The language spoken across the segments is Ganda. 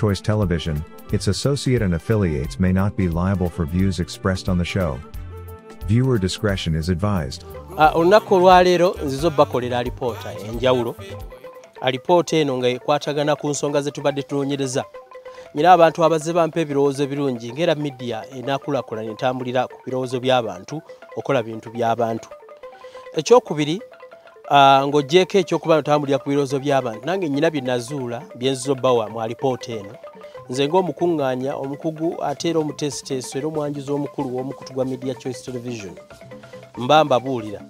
Choice Television, its associate and affiliates may not be liable for views expressed on the show. Viewer discretion is advised. Olunaku olwaleero nzizo bakolera alipoota enjawulo. Alipoota eno nga ekwatagana ku nsonga ze tubadde tunoonyereza. Nyina abantu abazze bampa ebirowoozo ebirungi ng'era media enaakulaakulana etambulira ku birowoozo by'abantu, okola bintu by'abantu. Ekyokubiri, ng'oggyeeko ekyokuba otambulira ku birowoozo by'abantu, nange nnyina bye nazuula bye nzizo bbawa mu alipoota eno. Nze ng'omukuŋŋaanya, omukugu ate era omuteesiteesi era omwanjuzi omukulu w'omukutu gwa Media Choice Television, mba mbabuulira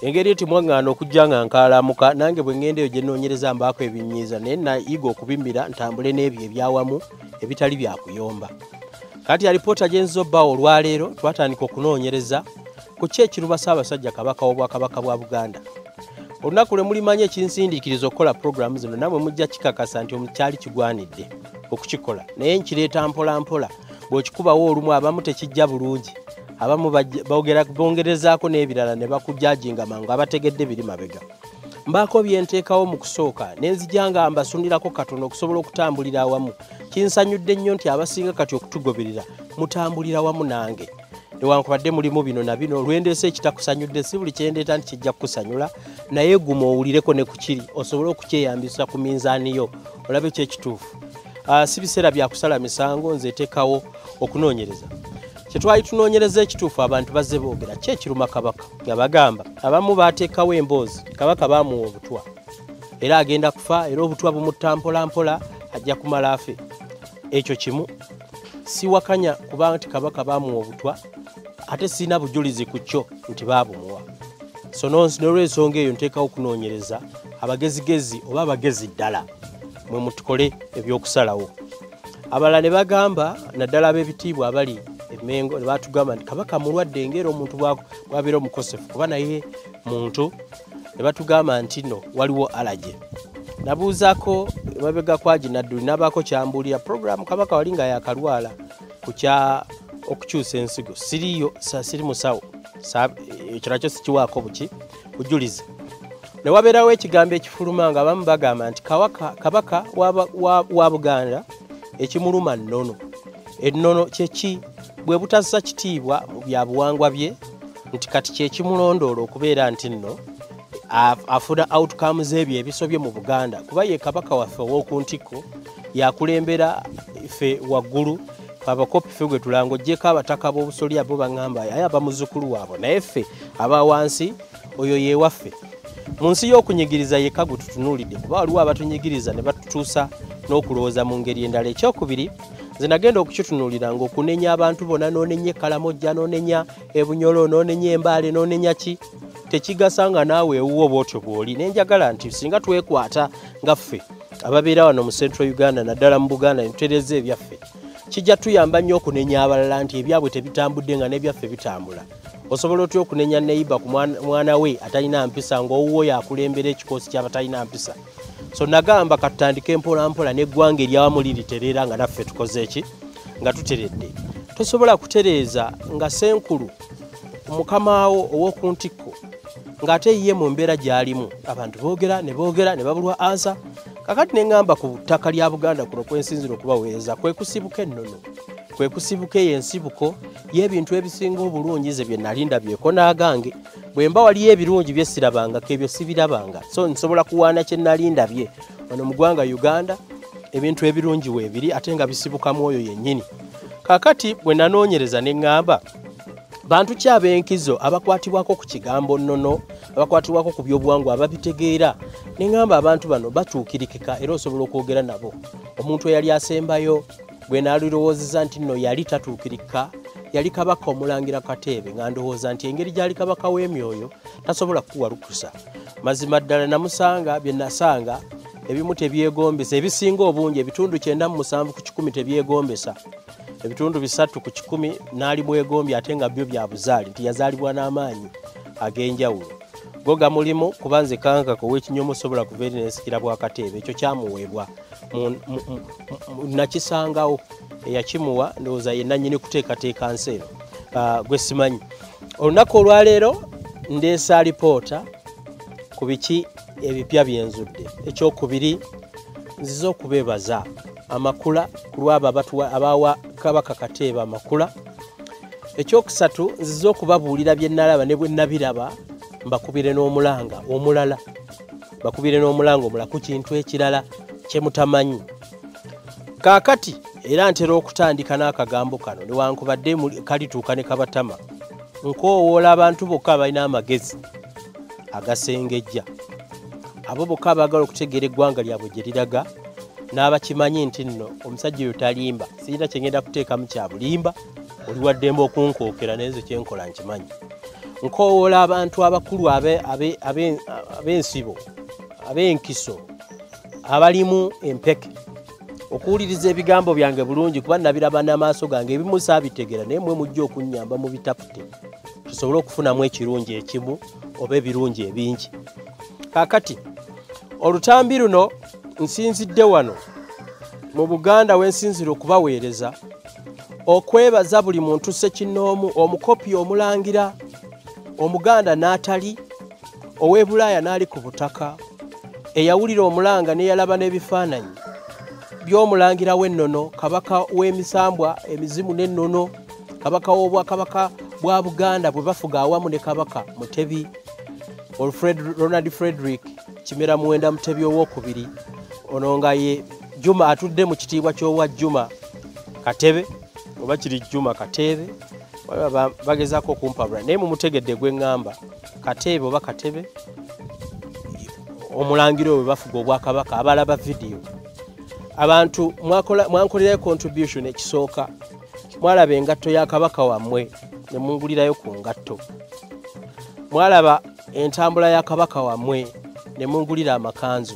engeri eti mwaŋŋaana okujja nga nkaalamuka, nange bwe ŋŋenda eyo gye nnoonyereza mbaako ebinnyiiza, naye nayiga okubimira ntambule n'ebyo ebyawamu ebitali bya kuyomba. Kati alipoota gye nzizo bbawa olwaleero, twatandika okunoonyereza ku ki ekiruma Ssaabasajja Kabaka w'Obwakabaka bwa Buganda. Olunaku lwe mulimanya ekinsindiikiriza okukola pulogulaamu zino, nammwe mujja kikakasa nti omukyali kigwanidde okukikola, naye nkireeta mpola mpola. Bw'okikubawo olumu abamu tekijja bulungi, abamu bongerezaako n'ebirala ne bakujajinga mangu, abategedde biri mabega. Mbaako bye nteekawo mu kusooka ne nzija nga mbasundirako katono okusobola okutambulira awamu. Kinsanyudde nnyo nti abasinga kati okutugoberera mutambulira wamu nange, newankubadde mulimu bino na bino. Olwendeese ekitakusanyudde si buli kyendeeta nti kijja kukusanyula, naye guma owulireko ne ku kiri osobole okukyeyambisa ku minzaani yo olabe ki ekituufu. Si biseera bya kusala misango, nze eteekawo okunoonyereza. Kye twali tunoonyereza ekituufu, abantu bazze boogera ki ekiruma Kabaka, nga bagamba abamu baateekawo emboozi Kabaka baamuwa obutwa era agenda kufa, era obutwa bumutta mpola mpola, ajja kumala afe. Ekyo kimu siwakanya kuba nti Kabaka baamuwa obutwa, ate sirina bujulizi ku kyo nti baabumuwa. So n'olw'ensonga eyo nteekawo okunoonyereza abagezigezi oba abagezi ddala mwe mutukole ebyokusalawo. Abalala ne bagamba, naddala ab'ebitiibwa abali e Mmengo, ne batugamba nti Kabaka mulwadde ng'era omuntu bw'abeera omukosefu, kuba naye muntu. Ne batugamba nti nno waliwo allergy. Nabuuzaako emabega kwa Ginadduli, n'abaako kyambuulira pulogulaamu Kabaka wali nga yakalwala ku kya okukyusa ensigo. Siriyo, siri musawo, ekyo nakyo sikiwaako buki bujulizi. Ne wabeerawo ekigambo ekifuluma nga abamu bagamba nti Kabaka wa Buganda ekimuluma nnono. Ennono kyeki? Bwe butassa kitiibwa mu bya buwangwa bye, nti kati kyekimulondoola okubeera nti nno afuna outcomes ebyo ebisobye mu Buganda, kuba ye Kabaka waffe ow'oku ntikko, yakulembera ffe waggulu abakopi ffe gwe tulanga, oggyeko abataka b'obusolya bo baŋŋamba aye aba muzzukulu waabwe, naye ffe aba wansi oyo ye waffe. Mu nsi y'okunyigiriza yekka gwe tutunuulidde, kuba waliwo abatunyigiriza ne batutuusa n'okulowooza mu ngeri endala. Ekyokubiri, nze nagenda okukitunuulira ng'okunenya abantu bonna, n'onenya Ekkalamojja, n'onenya Ebunyolo, n'onenya Embaale, n'onenya ki, tekigasa nga naawe ewuwo bw'otyo bw'oli. Ne njagala nti singa twekwata nga ffe ababeera wano mu Central Uganda, naddala mu Buganda, ne tutereeza ebyaffe, kijja tuyamba nnyo okunenya abalala nti ebyabwe tebitambudde nga n'ebyaffe bitambula. Osobola otya okunenya neighbor ku mwana we atalina mpisa ng'owuwo yakulembera ekikoosi ky'abatalina mpisa? So nagamba katutandike mpola mpola n'eggwanga eryawamu liritereera nga naffe tukoze eki nga tuteredde. Tosobola kutereeza nga ssenkulu mukamaawo ow'oku ntikko ng'ate ye mu mbeera gy'alimu abantu boogera ne boogera ne babulwa ansa. Kakati ne ŋŋamba ku ttaka lya Buganda kuno kwensinzira okubaweereza kwe kusibuka ennono, kwe kusibuka eyo ensibuko y'ebintu ebisinga obulungi nze bye nali ndabyeko n'agange. Bwe mba waliyo ebirungi bye sirabangako, ebyo sibirabanga, so nsobola kuwaana kye nali ndabye wano mu ggwanga Uganda. Ebintu ebirungi weebiri ate nga bisibuka mu oyo yennyini. Kaakati bwe nanoonyereza ne ŋŋamba bantu ki ab'enkizo abakwatibwako ku kigambo nnono, abakwatibwako ku byobuwangwa, ababitegeera, ne ŋŋamba abantu bano batuukirikika era osobola okwogera nabo. Omuntu eyali asembayo gwe naalirowoozeza nti nno yali tatuukirika yali Kabaka Omulangira Kateebe, nga ndowooza nti engeri gy'ali kabaka w'emyoyo tasobola kukuwa lukusa. Mazima ddala namusanga, bye nasanga ebimu tebyegombesa, ebisinga obungi ebitundu 97% tebyegombesa, ebitundu 3% n'ali mwegombye, ate nga byo bya buzaale nti yazaalibwa n'amaanyi ag'enjawulo. Go gamulimu kuba nze kankaka ow'ekinyomo sobola kuva eri nensikira bwa Kateebe, ekyo kyamuweebwa nakisangawo eyakimuwa, ndowooza ye nannyini kuteekateeka nsi eno gwe simanyi. Olunaku olwaleero ndeesa alipoota ku biki ebipya byenzudde. Ekyokubiri, nzize okubeebaza amakula ku lwabo abawa Kabaka Kateebe amakula. Ekyokusatu, nzize okubabuulira bye nnalaba ne bwe nnabiraba, mbakubire n'omulanga omulala, bakubire n'omulanga omulala ku kintu ekirala kye mutamanyi. Kaakati era ntera okutandika n'akagambo kano, newankubadde kalituuka ne kabatama. Nkoowoola abantu bokka abalina amagezi agasengejja, abo bokka abaagala okutegeera eggwanga lyabwe gye liraga, n'abakimanyi nti nno omusajja oyo talimba, sirina kye ngenda kuteekamu kya bulimba, oli wa ddembe okunkookera naye nze kye nkola nkimanyi. Nkoowoola abantu abakulu ab'ensibo, ab'enkiso, abalimu empeke, okuwuliriza ebigambo byange bulungi, kuba nabiraba n'amaaso gange, ebimu saabitegeera, naye mmwe mujja okunnyamba mu bitapute tusobole okufunamu ekirungi ekimu oba ebirungi ebingi. Kaakati olutambi luno nsinzidde wano mu Buganda we nsinzira okubaweereza, okwebaza buli muntu ssekinnoomu, omukopi, omulangira, Omuganda n'atali, ow'e Bulaaya n'ali ku butaka, eyawulira omulanga n'eyalaba n'ebifaananyi by'omulangira w'ennono, kabaka w'emisambwa, emizimu n'ennono, kabaka w'obwakabaka bwa Buganda bwe bafuga awamu ne Kabaka Mutebi Ronald Frederick Kimera Muwenda Mutebi owokubiri, ono nga ye Juma atudde mu kitiibwa ky'owa Juma Katebe, oba kiri Juma Kateebe, bagezaako okumpabula naye mumutegedde gwe ŋŋamba, Kateebe oba Katebe, omulangira oyo bwe bafuga obwakabaka. Abalaba vidiyo, abantu mwankolerayo contribution. Ekisooka, mwalaba engatto ya kabaka wammwe ne mungulirayo ku ngatto, mwalaba entambula ya kabaka wammwe ne mungulira amakanzu,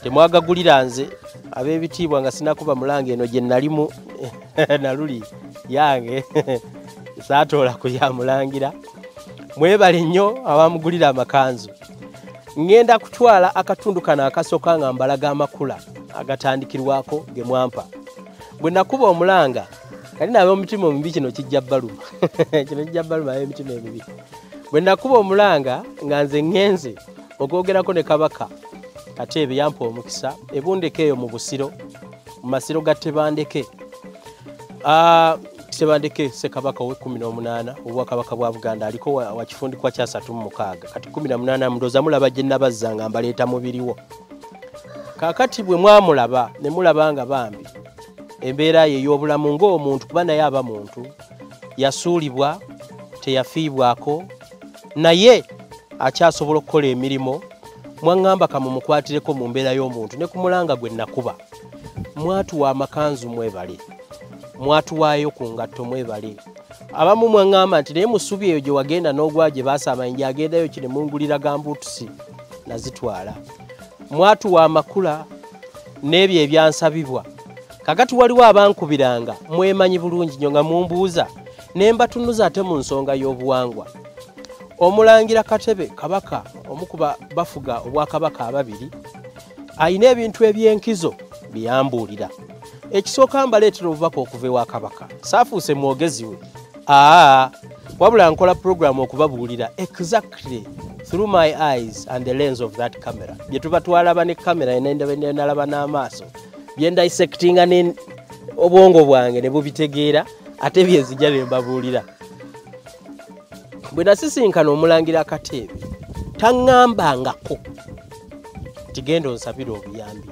temwagagulira nze ab'ebitiibwa nga sinakuba mulanga eno gye nalimu naluli yange saatoola ku ya mulangira. Mwebale nnyo abamugulira amakanzu. Ngenda kutwala akatundu kano akasooka nga mbalaga amakula agatandikirwako ge mwampa. Bwe nakuba omulanga, kali n'ab'omutima omubi kino kijja bbaluma kino kijja bbaluma ab'emitima emibi. Bwe nakuba omulanga nga nze ŋŋenze okwogerako ne Kabaka Kateebe, yampa omukisa ebundeke eyo mu Busiro, mu masiro ga Tebandeke. Tebandeke Ssekabaka ow'e18 obwakabaka bwa Buganda, aliko wa kifundikwa kya 36, kati 18. Ndowooza mulaba gye nabazza nga mbaleeta mubiriwo. Kaakati bwe mwamulaba ne mulaba nga bambi embeera ye ey'obulamu ng'omuntu, kuba naye aba muntu, yasuulibwa, teyafiibwako, naye akyasobola okukola emirimu. Mwaŋŋamba kamumukwatireko mu mbeera y'omuntu ne ku mulanga gwe nakuba. Mwatuwa amakanzu, mwebale, mwatuwaayo ku ngatto, mwebale. Abamu mwaŋŋamba nti naye musubi eyo gye wagenda n'ogwa gye baasa amayinja agendayo ki, ne mungulira gambuutusi nazitwala. Mwatuwa amakula n'ebyo ebyansabibwa. Kakati waliwo abankubiranga, mwemanyi bulungi nnyo, nga mumbuuza ne mbatunuza ate mu nsonga y'obuwangwa. Omulangira Katebe, kabaka omu ku bafuga obwakabaka ababiri, ayina ebintu ebyenkizo byeyambuulira. Ekisooka, mbaleetera obubaka okuva ewa kabaka. Saafuuse mwogezi we, aa, wabula nkola puroguramu okubabuulira exactly through my eyes and the lens of that camera, bye tuba twalaba ne kamera, nalaba n'amaaso, bye ndissectinga ne obwongo bwange ne bubitegeera, ate byenzija ne mbabuulira. Bwe nasisinkana omulangira Kateebe, taŋŋambangako nti genda onsabire obuyambi.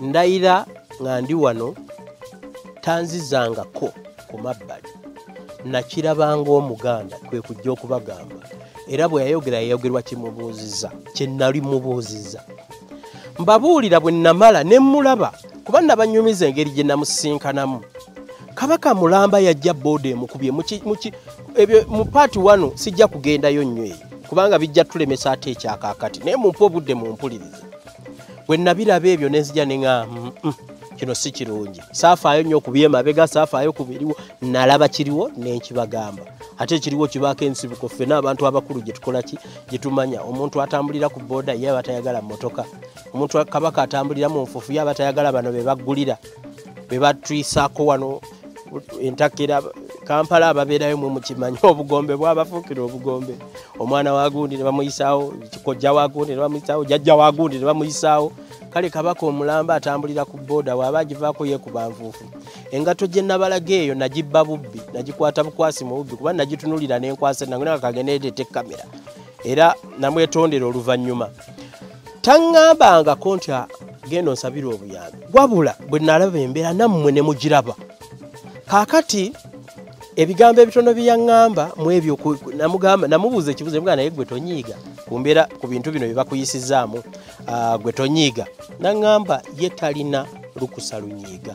Ndayira nga ndi wano, tanzizangako ku mabbali. Nakirabanga Omuganda kwe kujja okubagamba, era bwe yayogera yayogerwa kimubuuzizza kye nali mubuuzizza. Mbabuulira, bwe namala ne mmulaba, kuba nabanyumiza engeri gye namusisinkanamu, kabaka mulamba yajja booda emukubye ebyo mu part wano sijja kugendayo nnyo eyo kubanga bijja tulemesa ate ekyakaakati, naye mumpe obudde mumpulirize. Bwe nabiraba ebyo nenzija ne ŋŋamba, kino si kirungi." Saafaayo nnyo okubyemabega, saafaayo ku biriwo, nalaba kiriwo nenkibagamba. Ate ekiriwo kibaako ensibuko, ffenna abantu abakulu gye tukola ki, gye tumanya. Omuntu atambulira ku booda ye aba tayagala mmotoka, omuntu kabaka atambulira mu nfuufu ye aba tayagala bano be baggulira be batwisaako wano entakera Kampala. Ababeerayo mwe mukimanyi, obugombe bwabafuukira obugombe. Omwana wa gundi ne bamuyisaawo, kikojja wa gundi ne bamuyisaawo, jjajja wa gundi ne bamuyisaawo. Kale Kabaka omulamba atambulira ku boda waba agivaako yeekuba nfuufu. Engatto gye nabalaga eyo nagibba bubbi, nagikwata bukwasi mu bubbi kuba nagitunulira n'enkwasa nange kagende ereete kamera, era namwetondera oluvannyuma. Taŋŋambangako nti genda onsabire obuyambi, wabula bwe nalaba embeera nammwe ne mugiraba. Kaakati ebigambo ebitono bye yaŋŋamba mu ebyo namugamba, namubuuza ekibuuzo nemugamba, naye gwe tonyiiga ku mbeera ku bintu bino bye bakuyisizaamu, gwe tonyiiga? Naŋŋamba ye talina lukusa lunyiiga.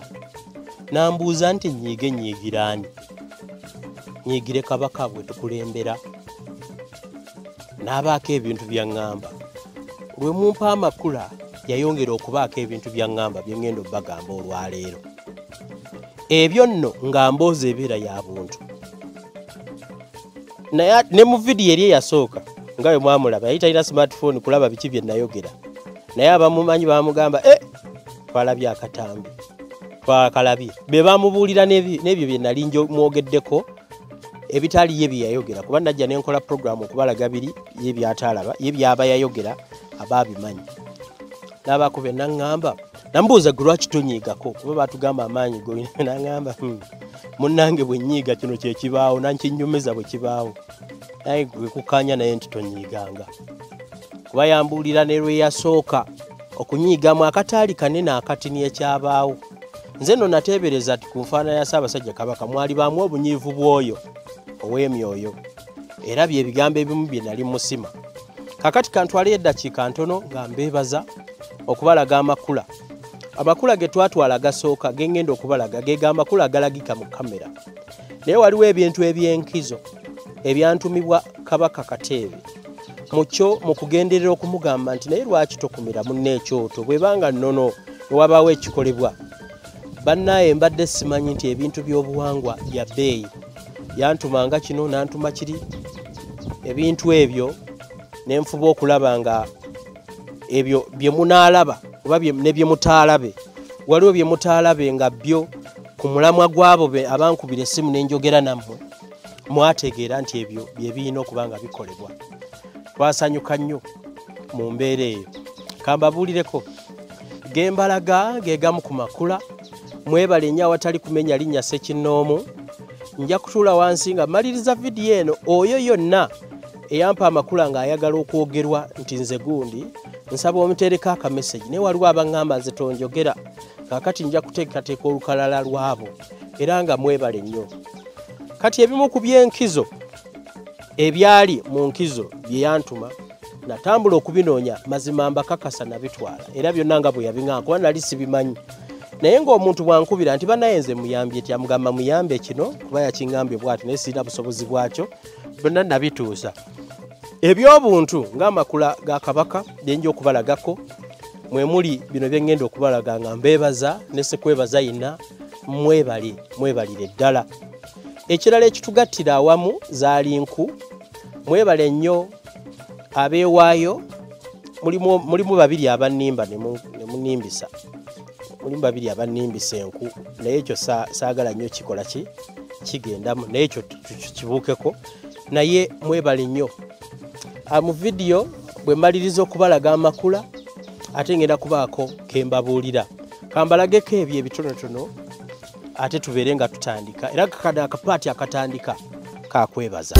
Nambuuza nti nyiige nyiigiraani? Nyiigire Kabaka bwe tukulembera. N'abaako ebintu byaŋŋamba. Lwe mumpa amakula yayongera okubaako ebintu byaŋŋamba bye ŋŋenda obbagamba olwaleero. Ebyo nno nga mboozi ebeera ya buntu. Naye ne mu vidiyo eri eyasooka nga bwe mwamulaba yali talina smartphone kulaba biki bye nayogera. Naye abamumanyi baamugamba, twalabye akatambi, twakalabye. Be baamubuulira n'ebyo bye nali mwogeddeko ebitali ye bye yayogera, kuba najja ne nkola program okubalaga biri ye by'atalaba, ye by'aba yayogera aba abimanyi. N'abaako be naŋŋamba, nambuuza gwe lwaki tonyiigako, kuba baatugamba amaanyi g'olina. Naŋŋamba, munnange bwe nnyiiga kino kye kibaawo, nankinyumiza bwe kibaawo. Naye gwe kukkaanya naye nti tonyiiganga. Kuba yambuulira ne lwe yasooka okunyiigamu akataali kanene akatini ekyabaawo. Nze nno nateebereza nti ku nfaanana ya Ssaabasajja Kabaka mwali baamu obunyiivu bw'oyo ow'emyoyo, era bye bigambo ebimu bye nali musima. Kaakati kantwaleyo eddakiika ntono nga mbeebaza okubalaga amakula. Amakula ge twatwala gasooka ge ŋŋenda okubalaga ge ga amakula agalagika mu kamera. Naye waliwo ebintu eby'enkizo ebyantumibwa Kabaka Kateebe mu kyo mu kugenderera okumugamba nti naye lwaki tokumira munno ekyoto bw'ebanga nnono ne wabaawo ekikolebwa. Bannaaye mbadde simanyi nti ebintu by'obuwangwa bya bbeeyi. Yantumanga kino n'antuma kiri, ebintu ebyo ne nfuba okulaba nga ebyo bye munaalaba oba ne bye mutaalabe. Waliwo bye mutaalabe nga byo ku mulamwa gw'abo abankubira essimu ne njogera nammwe, mwategeera nti ebyo bye birina okuba nga bikolebwa. Twasanyuka nnyo mu mbeera eyo. Kambabuulireko ge mbalaga ge gamu ku makula. Mwebale nnyo awatali kumenya linnya ssekinnoomu. Nja kutuula wansi nga mmaliriza vidiyo eno. Oyo yonna eyampa amakula ng'ayagala okwogerwa nti nze gundi, nsaba omuteereko akamesegi. Naye waliwo abaŋŋamba nze tonjogera. Kaakati nja kuteekateeka olukalala lwabo, era nga mwebale nnyo. Kati ebimu ku by'enkizo ebyali mu nkizo bye yantuma natambula okubinoonya, mazima mbakakasa nabitwala, era byonna nga bwe yabiŋŋamba kuba nali sibimanyi. Naye ng'omuntu bw'ankubira nti bannaye nze muyambye tya, mugamba muyambe kino kuba yakiŋŋambye bw'ati naye sirina busobozi bwakyo, byonna nabituusa. Eby'obuntu ng'amakula ga Kabaka bye nja okubalagako, mwe muli bino bye ŋŋenda okubalaga nga mbeebaza ne ssekwebaza yenna, mwebale, mwebalire ddala. Ekirala ekitugattira awamu zaali nku. Mwebale nnyo abeewaayo, mulimu babiri abannimba ne munimbisa. Mulimu babiri abannimbisa enku, naye ekyo saagala nnyo kikola ki kigendamu, naye ekyo kibuukeko. Naye mwebale nnyo. Mu vidiyo bwe mmaliriza okubalaga amakula, ate ngenda kubaako ke mbabuulira. Kambalageko ebyo ebitonotono ate tubeere nga tutandika, era kano akapaati akatandika kakwebaza.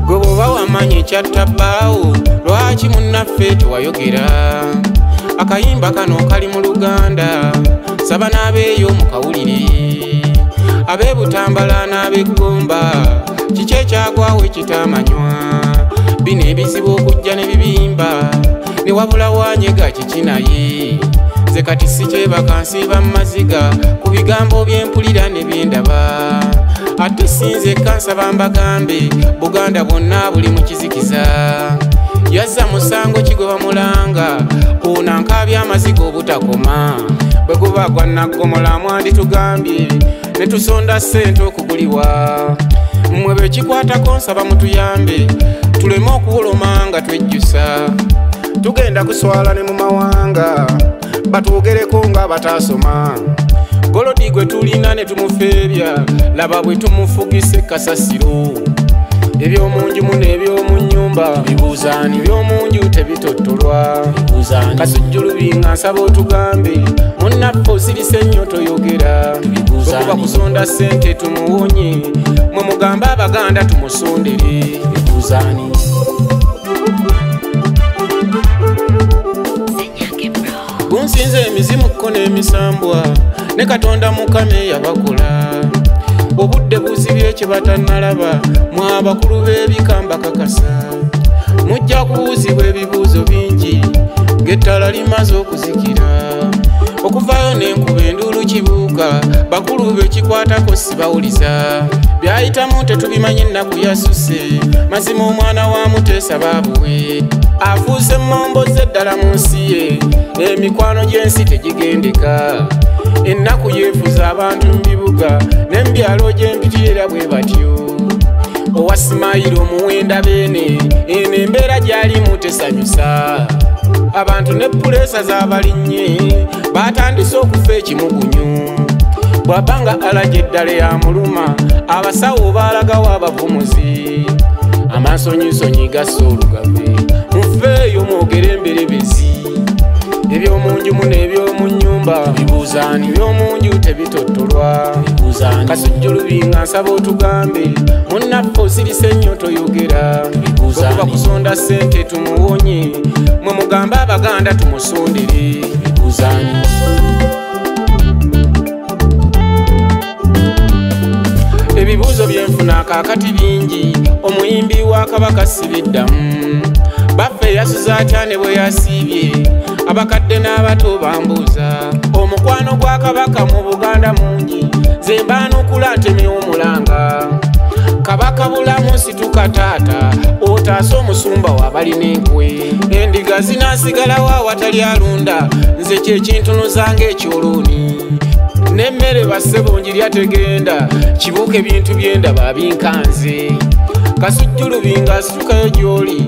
Gwe bw'oba wamanyi ekyatta bbaawo, lwaki munnaffe tewayogera? Akayimba kano kali mu Luganda, saba n'abeeyo mukawulire. Ab'e Butambala n'ab'e Ggomba, kiki ekyagwawo ekitamanywa? Bino ebizibu okujja ne bibimba, ne wabula wanyega kiki naye? Nze kati sikyebaka nsiiba mu maziga ku bigambo bye mpulira ne bye ndaba. Ate sinze kansaba mbagambe, Buganda bwonna buli mu kizikiza. Yazza musango ki gwe bamulanga, ono ankaabya amaziga obutakoma. Bwe guba gwa naggomola mwanditugambye, ne tusonda ssente okuguliwa. Mmwe be kikwatako nsaba mutuyambe, tuleme okuwoloma nga twejjusa. Tugenda kuswala ne mu mawanga, Batwogereko nga bataasoma. Golodi gwe tulina ne tumufeebya, laba bwe tumufugise kasasiro. Ebyomunju muno ebyomu nnyumba bibuuzaani, ebyomunju tebitottolwa bibuuzaani. Kasujjulubi nga nsaba otugambe, munnaffe osirise nnyo toyogera bibuuzaani. Okuba kusonda ssente tumuwonye, mwe mugambe Abaganda tumusondere bibuuzaani. Gunsinze emizimu kko n'emisambwa, ne Katonda Mukama eyabakola. Obudde buzibye kye batannalaba, mwe abakulu b'ebika mbakakasa. Mujja kubuuzibwa ebibuuzo bingi, ng'ettala limaze okuzikira. Okuvaayo n'enkuba enduulu kibuuka, bakulu be kikwatako sibawuliza. Byayitamu tetubimanyi ennaku yasuse, mazima omwana wa Muteesa baabuwe. Afuuse mmomboze ddala mu nsi ye, emikwano gy'ensi tegigendeka. Ennaku yeefuza abantu mu bibuga, n'embyalo gy'empitirira bwe batyo. Owa Simayiro omuwenda beene, eno embeera gy'alimu tesanyusa. Abantu ne puleesa z'abalinnye, batandise okufa ekimugunyu. Bw'abanga alaja eddala yamuluma, abasawo baalagawo abavumuzi. Amansonyisonyi gassa olugave, mufeeyo mwogere emberebezi. Ebyomunju muno ebyomu nnyumba bibuuzaani, ebyomunju tebitottolwa bibuuzaani. Kasujjulubi nga nsaba otugambe, munnaffe osirise nnyo toyogera bibuuzaani. Okuba kusonda ssente tumuwonye, mwe mugambe Abaganda tumusondere bibuuzaani. Ebibuuzo byenfuna kaakati bingi, omuyimbi wa Kabaka sibiddamu. Baffe yasuze atya ne bwe yasiibye, abakadde n'abato bambuuza. Omukwano gwa Kabaka mu Buganda mungi, nze mbaanukula ntemye omulanga. Kabaka bulamu situka taata, otaase omusumba w'abalina enkwe. Endiga zinaasigalawo awatali alunda, nze kye kintunuza ng'ekyolooni. N'emmere bassebo njirya tegenda, kibuuka ebintu byendaba binkanze. Kasujjulubi ng'asitukayo gy'oli,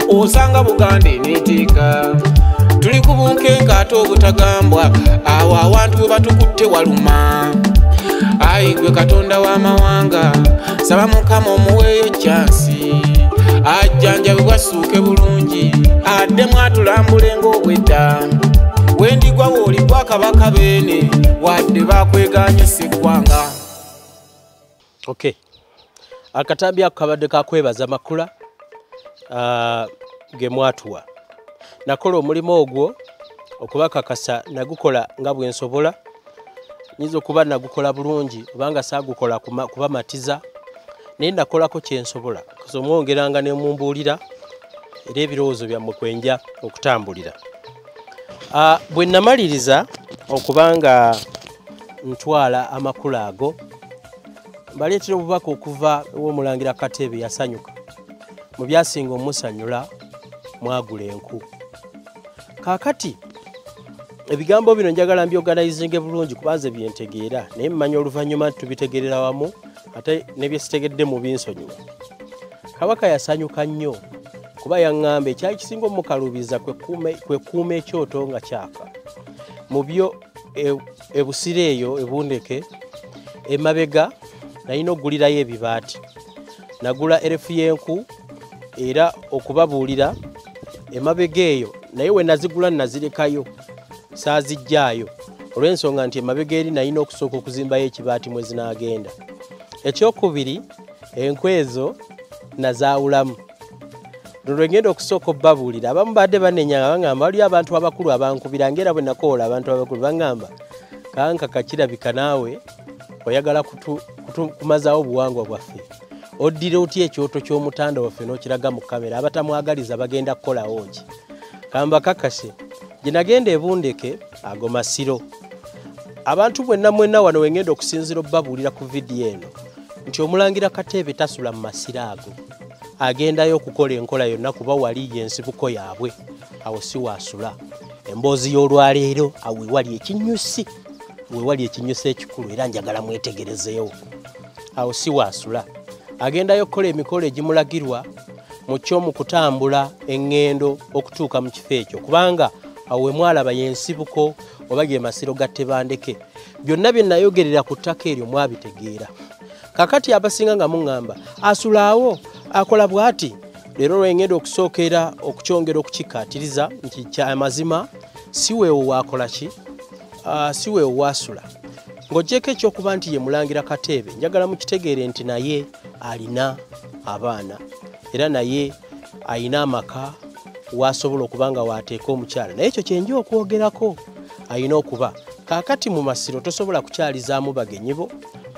osanga Buganda eneeteeka. Tuli ku bunkenke ate obutagambwa, awo awantu we batukutte waluma. Ayi gwe Katonda w'amawanga, saba Mukama omuweeyo kyansi. Ajjanjabibwa assuuke bulungi, addemu atulambule ng'obwedda. Wendigwa w'oligwa Kabaka beene, wadde baakwegaanye sseggwanga. Okay. Akatambi ako kabadde ka kwebaza makula ge mwatuwa. Nakola omulimu ogwo okubakakasa nagukola nga bwe nsobola. Nyinza okuba nagukola bulungi obanga saagukola kubamatiza, naye nakolako kye nsobola. So mwongeranga ne mumbuulira era ebirowoozo byammwe kwenja okutambulira. Bwe namaliriza okubanga ntwala amakula ago, mbaleetera obubaka okuva ew'omulangira Kateebe yasanyuka. Mu byasinga omusanyula mwagula enku. Kaakati ebigambo bino njagala mbyorganizinge bulungi kubanze byentegeera, naye mmanyi oluvannyuma nti tubitegeerera wamu ate ne bye sitegedde mu binsonyiwa. Kabaka yasanyuka nnyo kuba yaŋŋamba ekyali kisinga omukaluubiza kwe kuuma ekyoto nga kyaka. Mu byo ebusiro eyo ebundeke emabega nalina okugulirayo ebibaati. Nagula erefu y'enku era okubabuulira emabega eyo, naye we nazigula nazirekayo saaziggyaayo olw'ensonga nti emabega eri nalina okusooka okuzimbayo ekibaati mwe zinaagenda. Ekyokubiri, enku ezo nazaawulamu. Lwe ngenda okusooka obbabuulira, abamu badde banenya nga baŋŋamba waliyo abantu abakulu abankubira, ng'era bwe nakoola abantu abakulu baŋŋamba kankaka kirabika naawe oyagala kumazaawo obuwangwa bwaffe. Oddira otya ekyoto ky'omutanda waffe n'okiraga mu kamera, abatamwagaliza bagenda kukolawo ki? Kambakakase gye nagenda ebundeke ago masiro. Abantu bwenna mwenna wano we ngenda okusinziira obbabuulira ku vidiyo eno nti omulangira Kateebe tasula mu masiro ago, agendayo okukola enkola yonna kuba wali y'ensibuko yaabwe, awo si waasula. Emboozi y'olwaleero awo wewali ekinyusi, wewali ekinyusi ekikulu era njagala mwetegerezeewo. Awo si waasula, agendayo okukola emikolo egimulagirwa mu kyo mu kutambula eŋŋendo okutuuka mu kifo ekyo, kubanga Awo we mwalaba y'ensibuko oba ge masiro ga Tebandeke. Byonna bye nayogerera ku ttaka eryo mwabitegeera. Kakati abasinga nga muŋŋamba asulaawo akola bw'ati. Leero lwengenda okusookera okukyongera okukikkaatiriza nti kyamazima si weewo waakola ki, si weewo waasula. Ng'oggyeko ekyokuba nti ye Mulangira Kateebe, njagala mukitegeere nti naye alina abaana era naye alina amaka wasobola okuba nga waateeka omukyala. Naye ekyo kye nja okwogerako alina okuba. Kaakati mu masiro tosobola kukyalizaamu bagenyi bo,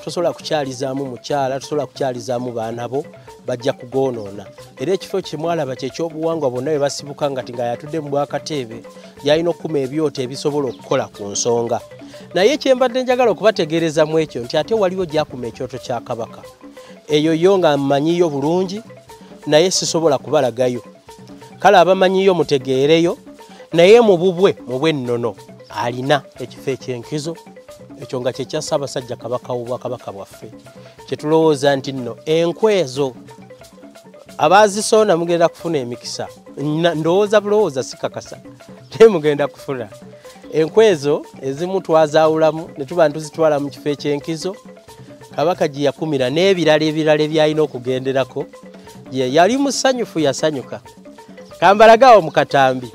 tosobola kukyalizaamu mukyala, tosobola kukyalizaamu baana bo, bajja kugoonoona. Era ekifo kye mwalaba kye ky'obuwangwa bonna bwe basibuka nga ti nga yatudde mu Bwakateebe, yalina okukuma ebyoto ebisobola okukola ku nsonga. Naye kye mbadde njagala okubategeereza mu ekyo nti ate waliwo gy'akuma ekyoto kya Kabaka. Eyo yo nga mmanyiyo bulungi, naye sisobola kubalagayo. Kale abamanyiyo mutegeereyo, naye mu bubwe mu bw'ennono alina ekifo eky'enkizo ekyo nga kye kya Ssaabasajja Kabaka w'Obwakabaka bwaffe. Kye tulowooza nti nno enkwezo abaazisonda mugenda kufuna emikisa. Ndowooza bulowooza sikakasa, naye mugenda kufuna. Enkwezo ezimu twazaawulamu ne tuba ntuzitwala mu kifo eky'enkizo Kabaka gye yakumira n'ebirala ebirala ebyalina okugenderako. Ye yali musanyufu, yasanyuka. Kambalagawo mu katambi.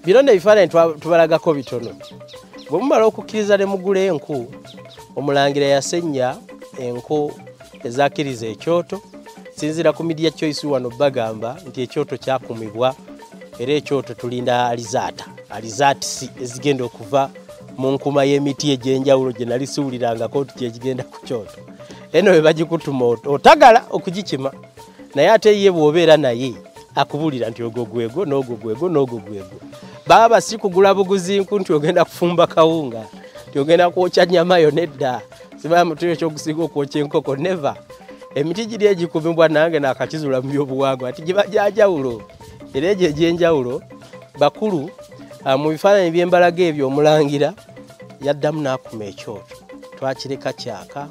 Bino n'ebifaananyi tubalagako bitono. Bwe mumala okukkiriza ne mugula enku, Omulangira yasennya enku ezakkiriza ekyoto. Sinziira ku Media Choice wano bagamba nti ekyoto kyakumibwa era ekyoto tulinda alizaatisi ezigenda okuva mu nkuma y'emiti egy'enjawulo gye nali siwulirangako nti kyekigenda ku kyoto. Eno bwe bagikutuma otagala okugikima, naye ate ye bw'obeera naye akubuulira nti ogwo gwego n'ogwo gwego n'ogwo gwego. Baba si kugula buguzi nku nti ogenda kufumba kawunga, nti ogenda kwokya nnyama yo, nedda. Simanyi mutuyo ekyokusinga okwokya enkoko, never. Emiti giri egikumibwa nange naakakizuula mu byobuwangwa ati giba gya njawulo. Era egyo egy'enjawulo bakulu mu bifaananyi bye mbalaga ebyo Omulangira yaddamu n'akuma ekyoto, twakireka kyaka.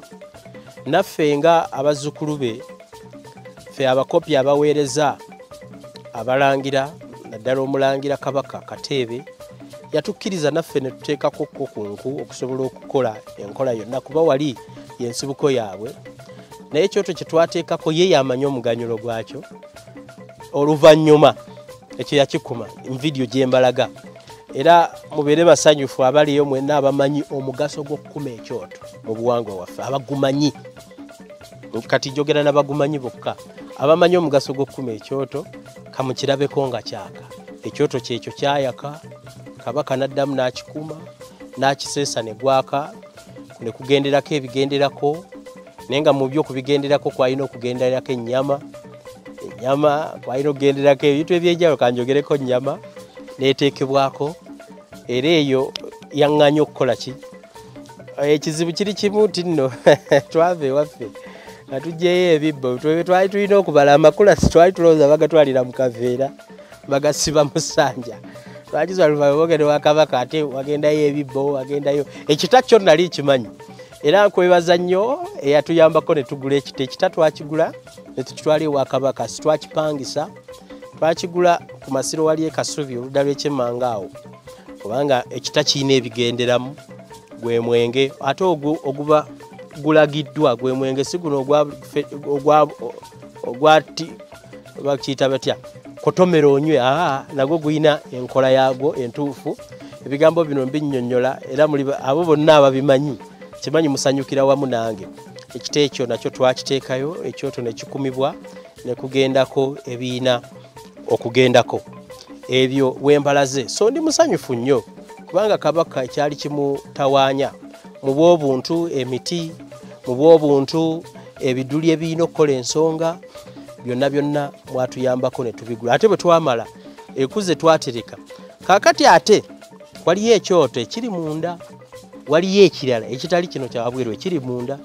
Naffe nga abazzukulu be, ffe abakopi abaweereza abalangira, naddala Omulangira Kabaka Kateebe, yatukkiriza naffe ne tuteekako ko ku nku okusobola okukola enkola yonna, kuba wali y'ensibuko yaabwe. Naye ekyoto kye twateekako ye yamanyi omuganyulo gwakyo. Oluvannyuma ekyo yakikuma mu vidiyo gye mbalaga. Era mubeere basanyufu abaliyo mwenna abamanyi omugaso gw'okukuma ekyoto mu buwangwa waffe, abagumanyi. Kati njogera n'abagumanyi bokka, abamanyi omugaso gw'okukuma ekyoto, kamukirabeko nga kyaka. Ekyoto kyekyo kyayaka, Kabaka n'addamu n'akikuma, n'akiseesa ne gwaka, ne kugenderako ebigenderako, naye nga mu byo kubigenderako kwalina okugenderako ennyama, ennyama kwalina okugenderako ebintu eby'enjawulo, kanjogereko nnyama n'eteekebwako. Era eyo yaŋŋaanya okukola ki? Ekizibu kiri kimu nti nno twava ewaffe nga tuggyeyo ebibbo twali tulina okubala amakula, twali tulowooza bagatwalira mu kaveera bagasiba mu ssanja. Twakizwa luvannyuma bogere wa Kabaka ate wagendayo ebibbo, wagendayo ekita kyo nali kimanyi. Era nkwebaza nnyo eyatuyambako ne tugula ekita. Ekita twakigula ne tukitwala ewa Kabaka, si twakipangisa, twakigula ku masiro wali e Kasubi oludda lw'ekyemmanga awo, kubanga ekita kirina ebigenderamu. Gwe mwenge ate ogwo oguba gulagiddwa gwe mwenge, si guno ogwa bakiyita batya, kotomera onywe, nagwo gulina enkola yaagwo entuufu. Ebigambo bino mbinnyonnyola era muli abo bonna ababimanyi kimanyi musanyukira wamu nange. Ekita ekyo nakyo twakiteekayo, ekyoto ne kikumibwa ne kugendako ebiina okugendako ebyo wembalaze. So ndi musanyufu nnyo kubanga Kabaka ekyali kimutawaanya mu bw'obuntu emiti, mu bw'obuntu ebiduli ebirina okukola ensonga, byonna byonna mwatuyambako ne tubigula. Ate bwe twamala ekuze twatereka. Kaakati ate waliyo ekyoto ekiri munda, waliyo ekirala ekitali kino kya wabweru ekiri munda,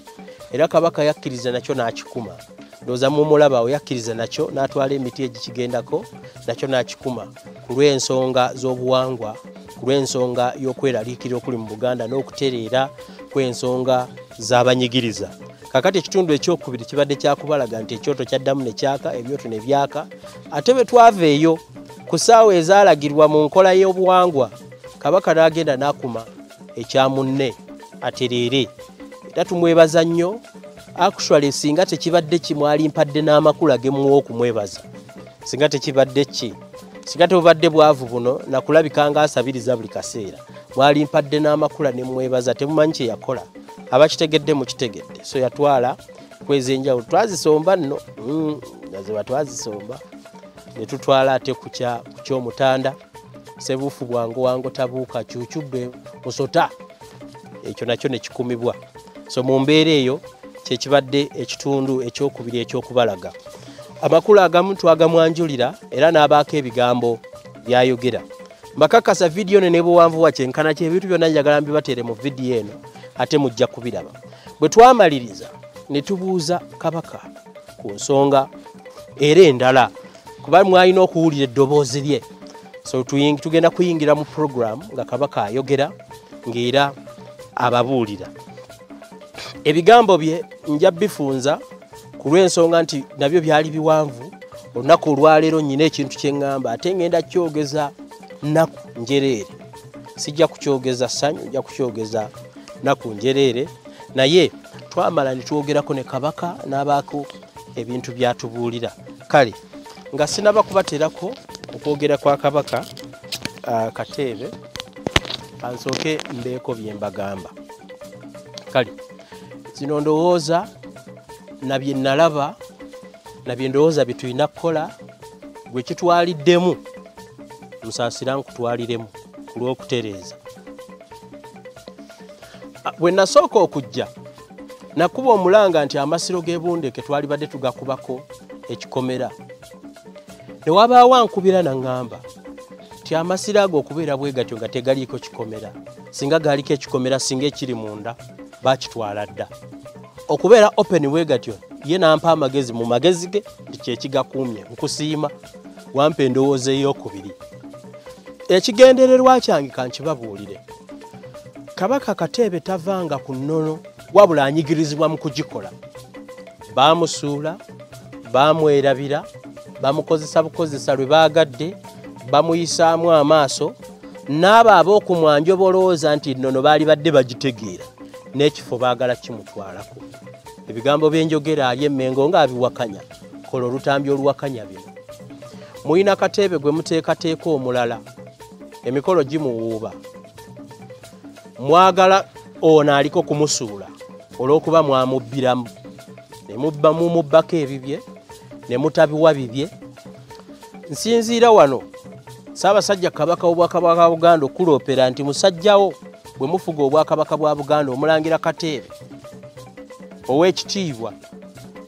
era Kabaka yakkiriza nakyo n'akikuma. Ndowooza mumulaba awo, yakkiriza nakyo n'atwala emiti egikigendako nakyo n'akikuma ku lw'ensonga z'obuwangwa, ku lw'ensonga y'okweraliikirira okuli mu Buganda n'okutereera kw'ensonga z'abanyigiriza. Kaakati ekitundu ekyokubiri kibadde kyakubalaga nti ekyoto kyaddamu ne kyaka, ebyoto ne byaka. Ate bwe twava eyo Ku ssaawa ezaalagirwa mu nkola y'obuwangwa, Kabaka n'agenda n'akuma ekya munne atereere. Era tumwebaza nnyo. Actually singa tekibadde ki mwali mpadde n'amakula ge muwa okumwebaza. Singa tekibadde ki, singa tebubadde bwavu buno nakulabika ng'asabiriza buli kaseera. Mwali mpadde n'amakula ne mwebaza, temumanyi kye yakola. Abakitegedde mukitegedde. So yatwala kw'ez'enjawulo. Twazisomba nno, naziba twazisomba. Ne tutwala ate ku ky'omutanda, Ssebuufu bwangu wango tabuuka, kyukyubbe musota. Ekyo nakyo ne kikumibwa. So mu mbeera eyo kye kibadde ekitundu ekyokubiri eky'okubalaga. Amakulu agamu twagamwanjulira era n'abaako ebigambo by'ayogera. Mbakakasa vidiyo eno ne buwanvu wa kyenkana kye ebintu byonna njagala mbibateere mu vidiyo eno ate mujja kubiraba. Bwe twamaliriza ne tubuuza Kabaka ku nsonga era endala, kuba mwalina okuwulira eddoboozi lye. So tugenda kuyingira mu program nga Kabaka ayogera ng'era ababuulira. Ebigambo bye nja bifunza ku lw'ensonga nti nabyo byali biwanvu. Olunaku olwaleero nnyina ekintu kye ŋŋamba ate ngenda kyogeza nnaku njereere. Sijja kukyogeza ssanyu, nja kukyogeza nnaku njereere. Naye twamala ne twogerako ne Kabaka n'abaako ebintu by'atubuulira. Kale nga sinaba kubateerako okwogera kwa Kabaka Kateebe, kansooke mbeeko bye mbagamba. Kale zino ndowooza na bye nalaba na bye ndowooza bye tulina kukola, gwe kitwaliddemu musaasira nkutwaliremu ku lw'okutereeza. Bwe nasooka okujja nakuba omulanga nti amasiro g'Ebundeke twalibadde tugakubako ekikomera. Ne wabaawo ankubira n'aŋŋamba nti amasiro ago okubeera bwe gatyo nga tegaliiko kikomera, singa gaaliko ekikomera singa ekiri munda baakitwala dda. Okubeera open bwe gatyo ye n'ampa amagezi mu magezi ge nti kye kigakuumye. Nkusiima wampa endowooza ey'okubiri. Ekigendererwa kyange kankibabuulire. Kabaka Kateebe tavanga ku nnono wabula anyigirizibwa mu kugikola. Baamusuula, baamwerabira, bamukozesa bukozesa lwe baagadde, bamuyisaamu amaaso, n'abo ab'okumwanjo bolowooza nti nnono baali badde bagitegeera n'ekifo baagala kimutwalako. Ebigambo by'enjogera ali Emmengo ng'abiwakanya, kola olutambi oluwakanya bino. Muyina Kateebe gwe muteekateeka omulala, emikolo gimuwuuba. Mwagala ono aliko kumusuula olw'okuba mwamubbiramu, ne mubba mumubbako ebibye, ne mutabiwa bibye. Nsinziira wano Ssaabasajja Kabaka w'Obwakabaka bwa Buganda okuloopera nti musajjawo bwe mufuga Obwakabaka bwa Buganda Omulangira Kateebe ow'ekitiibwa,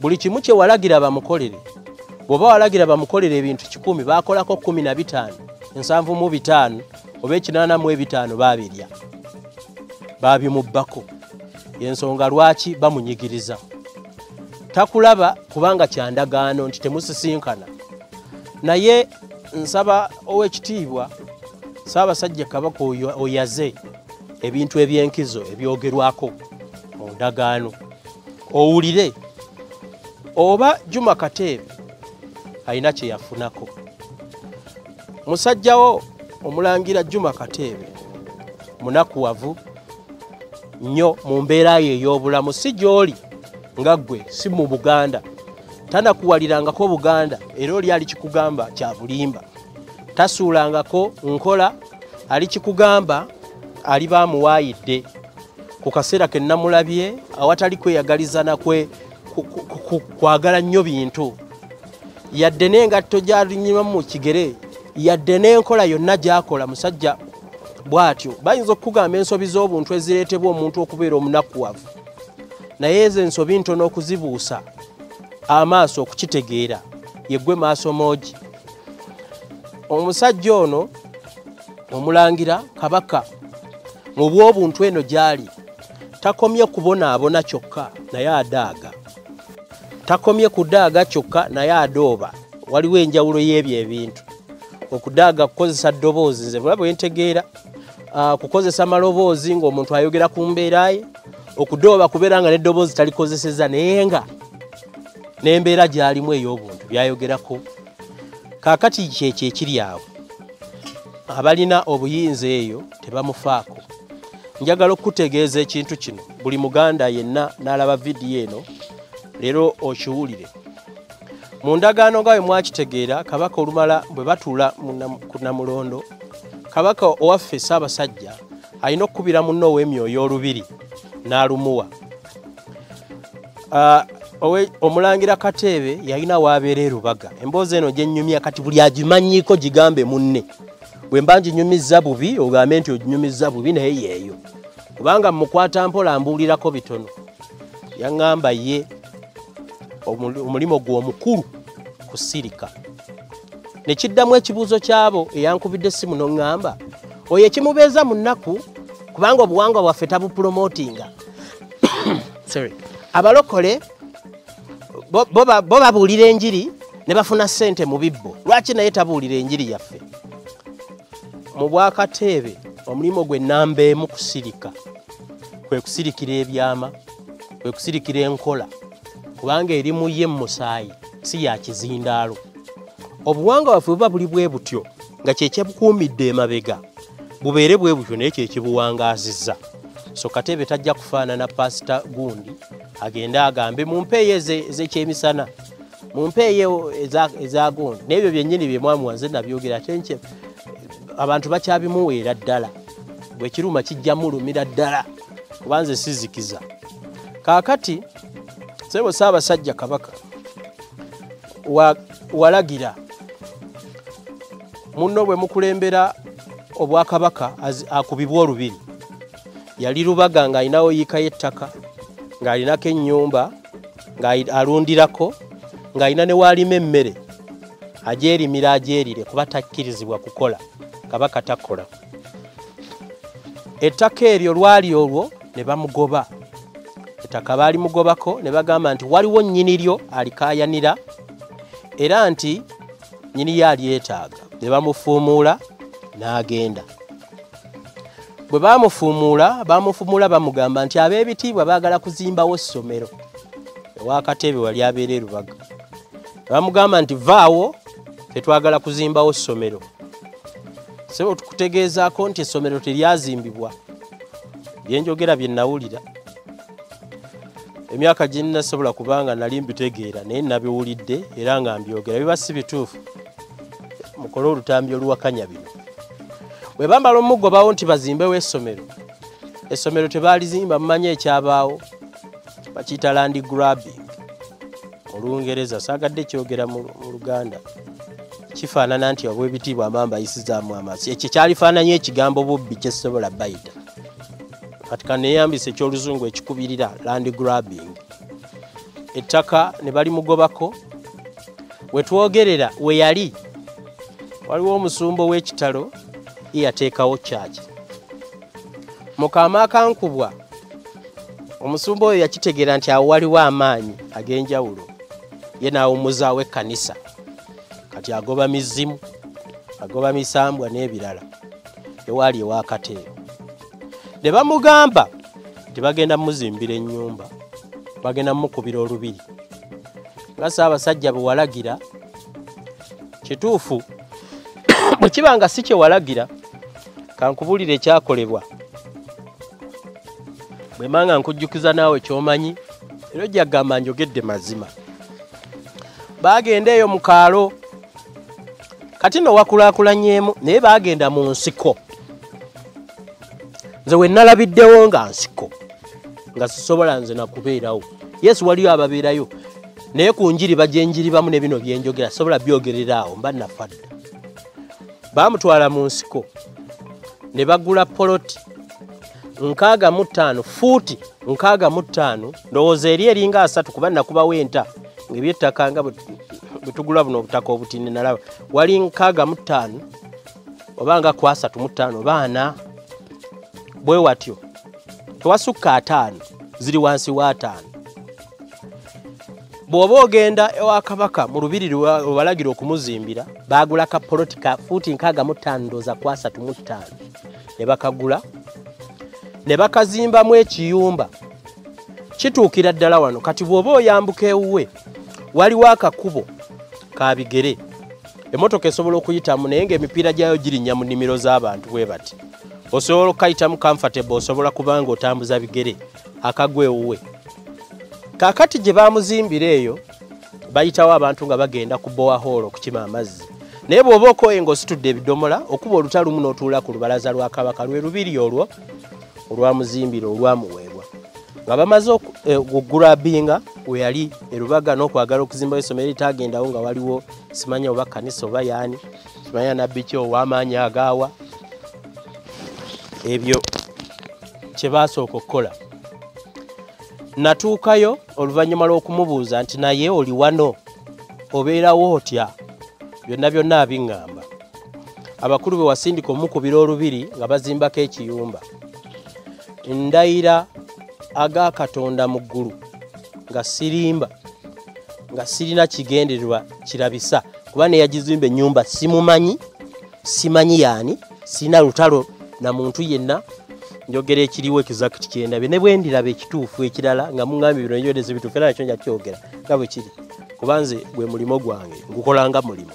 buli kimu kye walagira bamukolere. Bw'oba walagira bamukolere ebintu 10, baakolako 15, 75 oba 85 baabirya, baabimubbako. Y'ensonga lwaki bamunyigiriza. Takulaba kubanga kyandagaano nti temusisinkana. Naye nsaba ow'ekitiibwa Ssaabasajja Kabaka oyaze ebintu eby'enkizo ebyogerwako mu ndagaano, owulire oba Juma Kateebe alina kye yafunako. Musajjawo Omulangira Juma Kateebe munakuwavu nnyo mu mbeera ye ey'obulamu, si gy'oli nga ggwe, si mu Buganda. Tanakuwalirangako Buganda, era oli ali kikugamba kya bulimba. Tasuulangako nkola, ali kikugamba ali bamuwaayidde. Ku kaseera ke namulabye awatali kweyagaliza na kwagala nnyo bintu, yadde n'engatto gy'alinyimamu mu kigere, yadde n'enkola yonna gy'akola musajja bw'atyo. Bayinza okukugamba ensobi z'obuntu ezireetebwa omuntu okubeera omunakuwavu, naye ezo ensobi ntono okuzibuusa amaaso okukitegeera. Ye ggwe maaso moogi. Omusajja ono Omulangira Kabaka mu bw'obuntu eno gy'ali takomye kubonaabona kyokka naye adaaga. Takomye kudaaga kyokka naye adooba. Waliwo enjawulo y'ebyo ebintu. Okudaaga kukozesa ddoboozi, nze bwe ntegeera kukozesa maloboozi ng'omuntu ayogera ku mbeera ye. Okudooba kubeera nga n'eddoboozi talikozesezza naye nga n'embeera gy'alimu ey'obuntu by'ayogerako. Kaakati kyekyo ekiri awo. Abalina obuyinza eyo tebamufaako. Njagala okutegeeza ekintu kino, buli Muganda yenna n'alaba vidiyo eno leero okiwulire. Mu ndagaano nga bwe mwakitegeera, Kabaka olumala bwe batuula ku Namulondo, Kabaka owaffe Ssaabasajja alina okukubira munne ow'emyoyo olubiri n'alumuwa. Omulangira Kateebe yalina w'abeera e Rubaga. Emboozi eno gye nnyumya kati buli agimanyiiko gigambe munne. Bwe mba nginyumizza bubi ogambe nti oginyumizza bubi, naye yeeyo. Kubanga mmukwata mpola mbuulirako bitono. Yaŋŋamba ye omulimu gwe omukulu kusirika. Ne kiddamu ekibuuzo kyabo eyankubidde essimu n'oŋŋamba oyo ekimubeeza mu nnaku kubanga obuwangwa bwaffe tabupromotinga. Sorry. Abalokole bo babuulira enjiri ne bafuna ssente mu bibbo. Lwaki naye tabuulira enjiri yaffe? Mu bwakateebe omulimu gwe nnamba emu kusirika, kwe kusirikira ebyama, kwe kusirikira enkola, kubanga eri mu ye mu musaayi si ya kizindaalo. Obuwangwa bwaffe buba buli bwe butyo nga kye kyebukuumidde emabega, bubeere bwe butyo naye kye kibuwangaazizza. So Kateebe tajja kufaanana Pasita gundi agende agambe mumpeeyo ez'ekyemisana, mumpeeyo eza gundi. N'ebyo byennyini bye mwamuwa nze nabyogera ate nkye abantu bakyabimuweera ddala, bwe kiruma kijja mulumira ddala kuba nze sizikiza. Kaakati ssebo Ssaabasajja Kabaka walagira munno bwe mukulembera obwakabaka akubibwa olubiri. Yali Rubaga ng'alinawo yiika y'ettaka, ng'alinako ennyumba, ng'alundirako, ng'alina ne w'alima emmere agyerimira agyerire kuba takkirizibwa kukola, Kabaka takola. Ettaka eryo lwali olwo ne bamugoba. Ettaka baalimugobako ne bagamba nti waliwo nnyini lyo alikaayanira era nti nnyini ye alyetaaga. Ne bamufuumuula n'agenda. Bwe baamufuumuula bamugamba nti ab'ebitiibwa baagala kuzimbawo ssomero ewa Kateebe wali abeera e Rubaga. Bamugamba nti vaawo, tetwagala kuzimbawo ssomero. Ssebo tukutegeezaako nti essomero teryazimbibwa. Bye njogera bye nawulira. Emyaka gye nnasobola kubanga nali mbitegeera naye nabiwulidde era nga mbyogera, biba si bituufu. Mukole olutambi oluwakanya bino. Bwe bamala omugobawo nti bazimbewo essomero, essomero tebaalizimba, mumanyi ekyabaawo, bakiyita land grabbing mu Lungereza, saagadde kyogera mu Luganda. Kifaanana nti obw'ebitiibwa amamba ayisizaamu amaaso. Ekyo kyalifaananye ekigambo bubbi kye sisobola bayita. Kati kaneeyambisa eky'oluzungu ekikubirira land grabbing. Ettaka ne balimugobako. We twogerera we yali waliwo omusumba ow'ekitalo ye yateekawo kyaki. Mukama akankubwa omusumba oyo yakitegeera nti awo waliwo amaanyi ag'enjawulo, ye n'awummuzaawo ekkanisa. Kati agoba mizimu, agoba misambwa n'ebirala ewaali ewa Kateebe. Ne bamugamba nti bagenda muzimbira ennyumba, bagenda mukubira olubiri. Nga Ssaabasajja bwe walagira, kituufu bwe kiba nga si kye walagira, kankubuulire ekyakolebwa. Bwe manga nkujjukiza naawe ky'omanyi, era ojja kugamba njogedde mazima. Baagenda eyo mu kaalo, kati nno wakulaakulanyeemu, naye baagenda mu nsiko. Nze we nalabiddewo nga nsiko, nga sisobola nze nakubeerawo. Yesu waliyo ababeerayo, naye ku njiri bagyenjiribamu ne bino bye njogera, sisobola byogerera awo, mba nafa dda. Baamutwala mu nsiko ne bagula poloti 65 fuuti 65, ndowooza eri eringa 3 kuba nakubawo enta ng'ebyettaka nga bwe tugula buno obutaka obutini nalaba wali 65 oba nga ku 35 oba 4 bwe watyo, tewasukka 5, ziri wansi wa 5. Bw'oba ogenda ewa Kabaka mu lubiri lwe walagira okumuzimbira, baagula ka poloti ka fuuti 65 ndowooza ku 35 ne bakagula ne bakazimbamu ekiyumba kituukira ddala wano. Kati bw'oba oyambuka ewuwe waliwo akakubo ka bigere, Emmotoka esobola okuyitamu naye ng'emipiira gyayo girinnya mu nnimiro z'abantu bwe bati. Osobola okukayitamu comfortable, osobola kubanga otambuza bigere akagwa ewuwe. Kaakati gye baamuzimbira eyo bayitawo abantu nga bagenda ku borehole okukima amazzi. Naye bw'oba okooye ng'ositudde ebidomola, okuba olutalo lumu n'otuula ku lubalaza lwa Kabaka, lwe lubiri olwo olwamuzimbira olwamuweebwa. Nga bamaze okugulabinga we yali e Lubaga n'okwagala okuzimbayo essomero eritagendawo nga waliwo simanya oba kkanisa oba yaani, simanya nabbi ki ow'amaanyi agaawa. Ebyo kye baasooka okukola. Natuukayo oluvannyuma lw'okumubuuza nti naye oli wano obeerawo otya? Byonna byonna abiŋŋamba. Abakulu be wasindika omukubira olubiri nga bazimbako ekiyumba. Ndayira aga Katonda mu ggulu nga sirimba, nga sirina kigendererwa kirabisa, kuba ne yagizimba ennyumba simumanyi, simanyi yaani, sirina lutalo na muntu yenna. Njogera ekiriwo exact kyendabye, ne bwe ndiraba ekituufu ekirala nga muŋŋambye bino njogedde bituufu, era nakyo nja kyogera nga bwe kiri, kuba nze gwe mulimo gwange ngukola nga mulimo.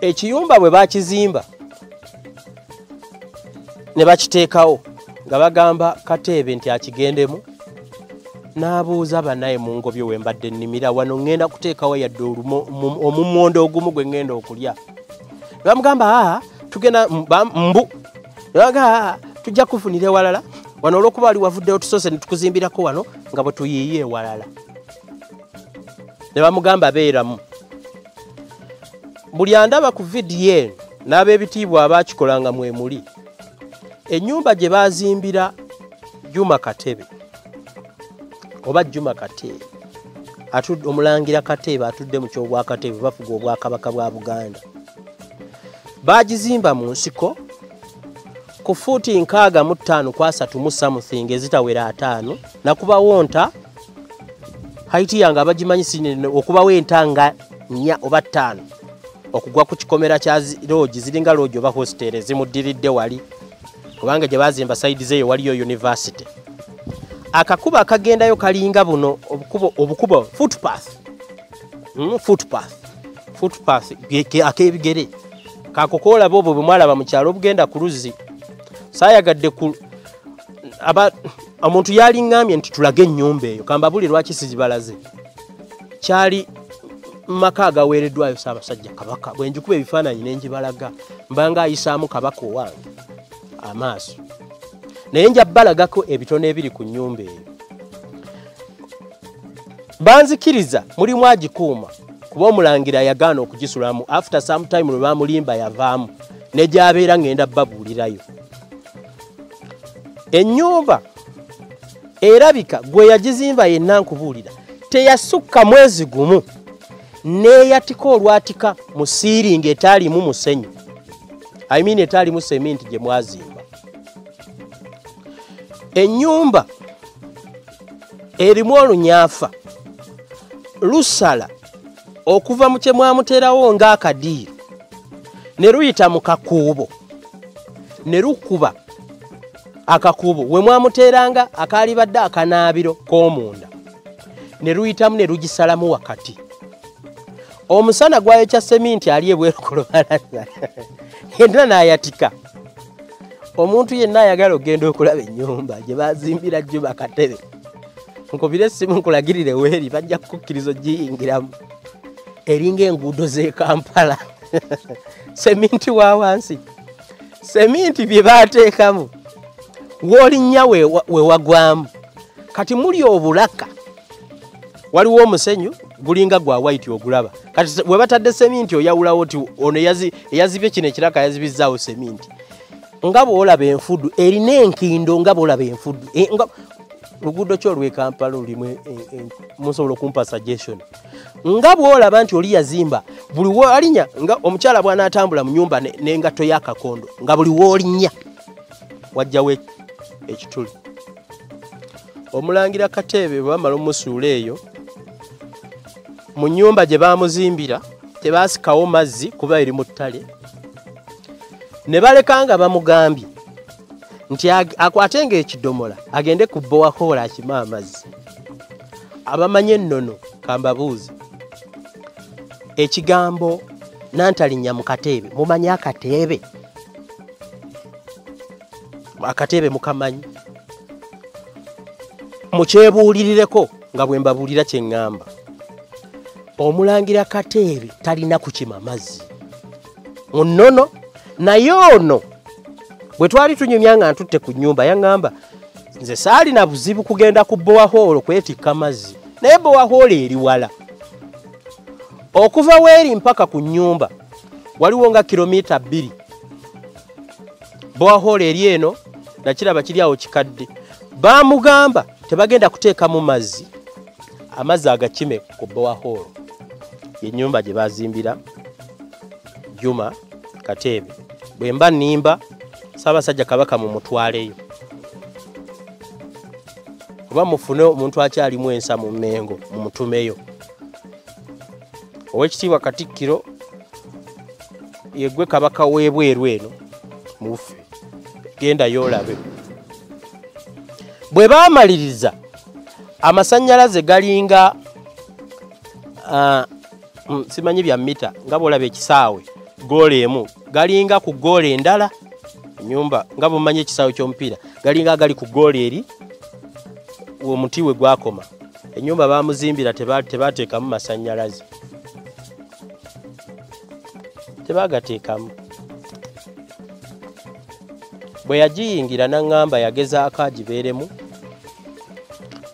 Ekiyumba bwe baakizimba ne bakiteekawo nga bagamba Kateebe nti akigendemu, n'abuuza bannaye mu ngobyo we mbadde nnimira wano ŋŋenda kuteekawo yadde omummonde ogumu gwe ŋŋenda okulya. Ne bamugamba aa tugenda mbu, ne bagamba tujja kufunira ewalala wano olw'okuba wali wavuddeyo tusoose ne tukuzimbirako wano nga bwe tuyiiye ewalala. Ne bamugamba beeramu. Buli andaba ku vidiyo eno n'ab'ebitiibwa abaakikola nga mwe muli, ennyumba gye baazimbira Juma Katebe oba Juma Kateebe, omulangira Kateebe atudde mu ky'obwakateebe bafuga obwakabaka bwa Buganda, baagizimba mu nsiko ku fuuti 65 ku 30 something ezitawera 5, nakubawo nta haiti yange abagimanyi sinene okubawo enta nga 4 oba 5 okugwa ku kikomera kya loogi, ziringa loogi oba hostel ezimuddiridde wali, kubanga gye baazimba sayidi zeeyo waliyo university. Akakubo akagendayo kalinga buno obukubo footpath, footpath ak'ebigere kakokoolaba obwo bwe mwalaba mu kyalo obugenda ku luzzi. Saayagadde ku omuntu yaliŋŋambye nti tulage ennyumba eyo, kambabuli lwaki sizibalaze. Kyali maka agaweereddwayo Ssaabasajja Kabaka, bwe njikuba ebifaananyi ne njibalaga mbanga ayisaamu Kabaka owange amaaso, naye nja bbalagako ebitono ebiri ku nnyumba eyo. Banzikiriza mulimu agikuuma kuba omulangira yagaana okugisulamu, after some time lwe baamulimba yavaamu ne gy'abeera ngenda bbabuulirayo. Ennyumba erabika gwe yagizimba yenna nkubuulira teyasukka mwezi gumu n'eyatika olwatika mu siiringi etaalimu musenyu, I mean etaalimu seminti gye mwazimba. Ennyumba erimu olunyaafa lusala okuva mu kye mwamuteerawo ng'akadiiro ne luyita mu kakuubo ne lukuba akakuubo we mwamuteeranga akaalibadde akanaabiro k'omunda ne luyitamu ne lugisalamu wakati. Omusana gwayokya seminti ali ebweru ku lubalaza yenna n'ayatika. Omuntu yenna ayagala okugenda okulaba ennyumba gye bazimbira Juma Katebe, nkubire essimu nkulagirire weeri, bajja kukukkiriza ogiyingiramu. Eringa enguudo z'e Kampala, seminti wa wansi, seminti bye baateekamu w'olinnya we wagwamu. Kati muli obulaka, waliwo omusenyu gulinga gwa white ogulaba. Kati we batadde seminti oyawulawo nti ono eyazibye kino ekiraka yazibizzaawo seminti. Nga bw'olaba enfudu erina enkindo, nga bw'olaba enfudu luguudo ki olw'e Kampala lulimu, musobola okumpa suggestion. Nga bw'olaba nti oli yazimba buli w'olinnya, nga omukyala bw'anaatambula mu nnyumba n'engatto y'akakondo, nga buli w'olinnya wajjawo ekituli. Omulangira Kateebe bwe bamala omusuula eyo mu nnyumba gye baamuzimbira tebaasikawo mazzi kuba eri mu ttale, ne baleka nga bamugambye nti akwatenga ekidomola agende ku borehole akime amazzi. Abamanyi ennono kambabuuze, Ekigambo Nantalinya mu Kateebe, mumanyi akateebe? Akateebe mukamanyi? Mukyebuulirireko nga bwe mbabuulira kye ŋŋamba. Omulangira Kateebe talina kukima mazzi mu nnono, naye ono bwe twali tunyumya nga ntutte ku nnyumba yaŋŋamba nze saalina buzibu kugenda ku bowahoolo kwetikka mazzi, naye bowahoolo eri wala. Okuva weeri mpaka ku nnyumba waliwo nga kilomita 2. Bowahoolo eri eno nakiraba kiri awo kikadde. Baamugamba tebagenda kuteekamu mazzi, amazzi agakime ku bowahoolo yennyumba gye bazimbira Juma Kateebe. Bwe mba nnimba, Ssaabasajja Kabaka mumutwaleyo, oba mufune omuntu akyalimu ensa mu Mmengo mumutumeyo. Oweekitiibwa Katikkiro yeggwe Kabaka w'ebweru eno mufe, gendayo olabe. Bwe baamaliriza amasannyalaze galinga simanyi bya mita nga bw'olaba ekisaawe goolo emu galinga ku goolo endala, ennyumba nga bw'omanyi ekisaawe ky'omupiira galinga agali ku goolo eri omuti we gwakoma. Ennyumba baamuzimbira tebateekamu masannyalaze, tebaagateekamu. Bwe yagiyingira n'aŋŋamba yagezaako agibeeremu,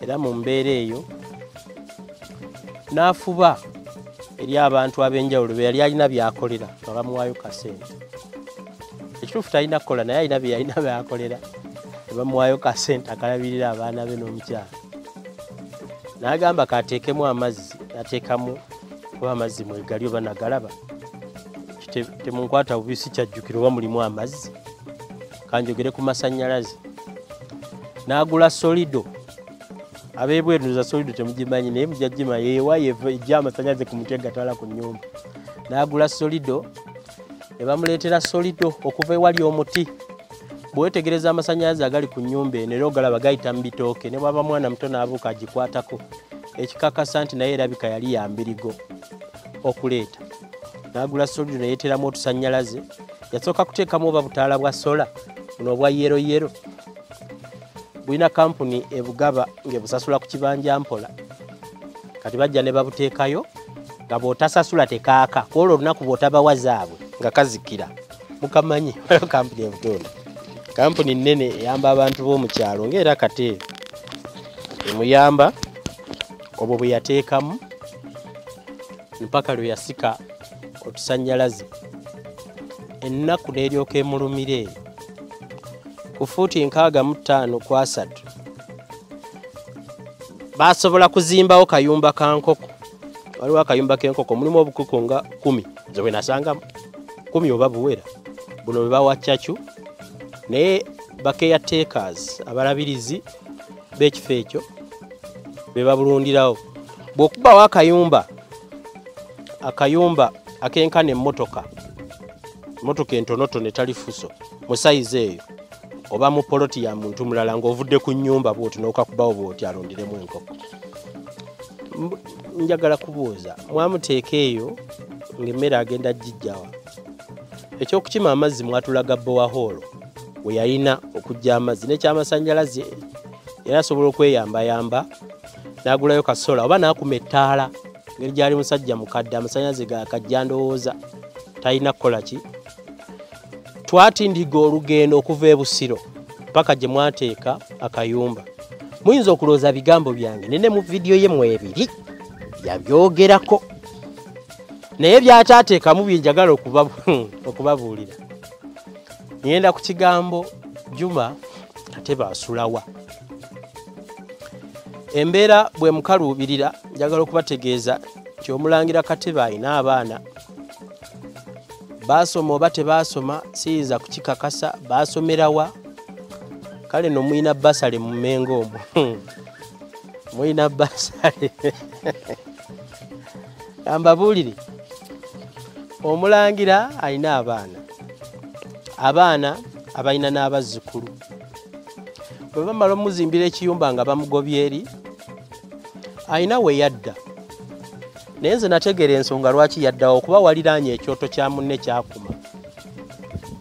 era mu mbeera eyo n'afuba eri abantu ab'enjawulo be yali alina by'akolera nga bamuwaayo kasente. Ekituufu talina kukola naye alina bye yalina by'akolera, ne bamuwaayo kasente akalabirira abaana be n'omukyala. N'agamba k'ateekemu amazzi, n'ateekamu oba amazzi mwegali oba nagalaba. Temunkwata bubi sikyajjukira oba mulimu amazzi, kanjogere ku masannyalaze. N'agula solido. Ab'ebweru nza solido temugimanyi naye mujja gimanya, yeewaayo ejja amasannyalaze ku mutwe gatwala ku nnyumba. N'agula solido, ne bamuleetera solido okuva ewali omuti. Bw'owetegereza amasannyalaze agali ku nnyumba eno era ogalaba gayita mu bitooke, ne bw'aba mwana muto n'abuuka agikwatako, ekikakasa nti naye erabika yali ya mbirigo okuleeta. N'agula solido ne yeeteramu otusannyalaze. Yasooka kuteekamu oba butaala bwa sola buno obwa yero yero, bulina kampuni ebugaba ng'ebusasula ku kibanja mpola. Kati bajja ne babuteekayo nga bw'otasasula tekaaka, kwolwo olunaku bw'otabawa zaabwe nga kazikira. Mukamanyi waliwo kampuni ebutunda, kampuni nnene eyamba abantu b'omu kyalo ng'era Kateebe emuyamba. Obwo bwe yateekamu mpaka lwe yasika otusannyalaze, ennaku n'eryoka emulumira eyo ku fuuti 65 ku 3. Basobola kuzimbawo kayumba ka nkoko. Waliwo akayumba k'enkoko mulimu obukuku nga 10, nze bwe nasangamu 10 oba buwera. Buno bwe bawa cacu, naye ba caretakers abalabirizi b'ekifo ekyo be babulundirawo. Bw'okubawo akayumba akenkana emmotoka, emmotoka entonotono etali fuso mu sayizi eyo, oba mu poloti ya muntu mulala ng'ovudde ku nnyumba bw'oti n'okakubawo bw'oti alundiremu enkoko. Njagala kubuuza, mwamuteeka eyo ng'emmere agenda gijjawa? Ekyokukima amazzi mwatulaga bowahoolo we yalina okuggya amazzi, n'ekyamasannyalaze era asobola okweyambayamba n'agulayo kasola oba n'akuma ettaala. Engeri gy'ali musajja mukadde, amasannyalaze gakajja ndowooza talina kukola ki. Twatindiga olugendo okuva e Busiro paka gye mwateeka akayumba. Muyinza okulowooza bigambo byange, nene mu vidiyo ye mwebiri yabyogerako, naye byataateekamu bye njagala okubabuulira. Ngenda ku kigambo Juma Kateebe asulawa. Embeera bwe mukaluubirira, njagala okubategeeza nti omulangira Kateebe alina abaana. Baasoma oba tebaasoma siyinza kukikakasa, baasomerawa. Kale no mulina basale mu Mmengo omwo, mulina basale. Ambabuulire, omulangira alina abaana, abaana abalina n'abazzukulu. Bwe bamala omuzimbira ekiyumba nga bamugobye eri, alina we yadda, Naye nze nategeera ensonga lwaki yaddawo, kuba waliraanye ekyoto kya munne kyakuma.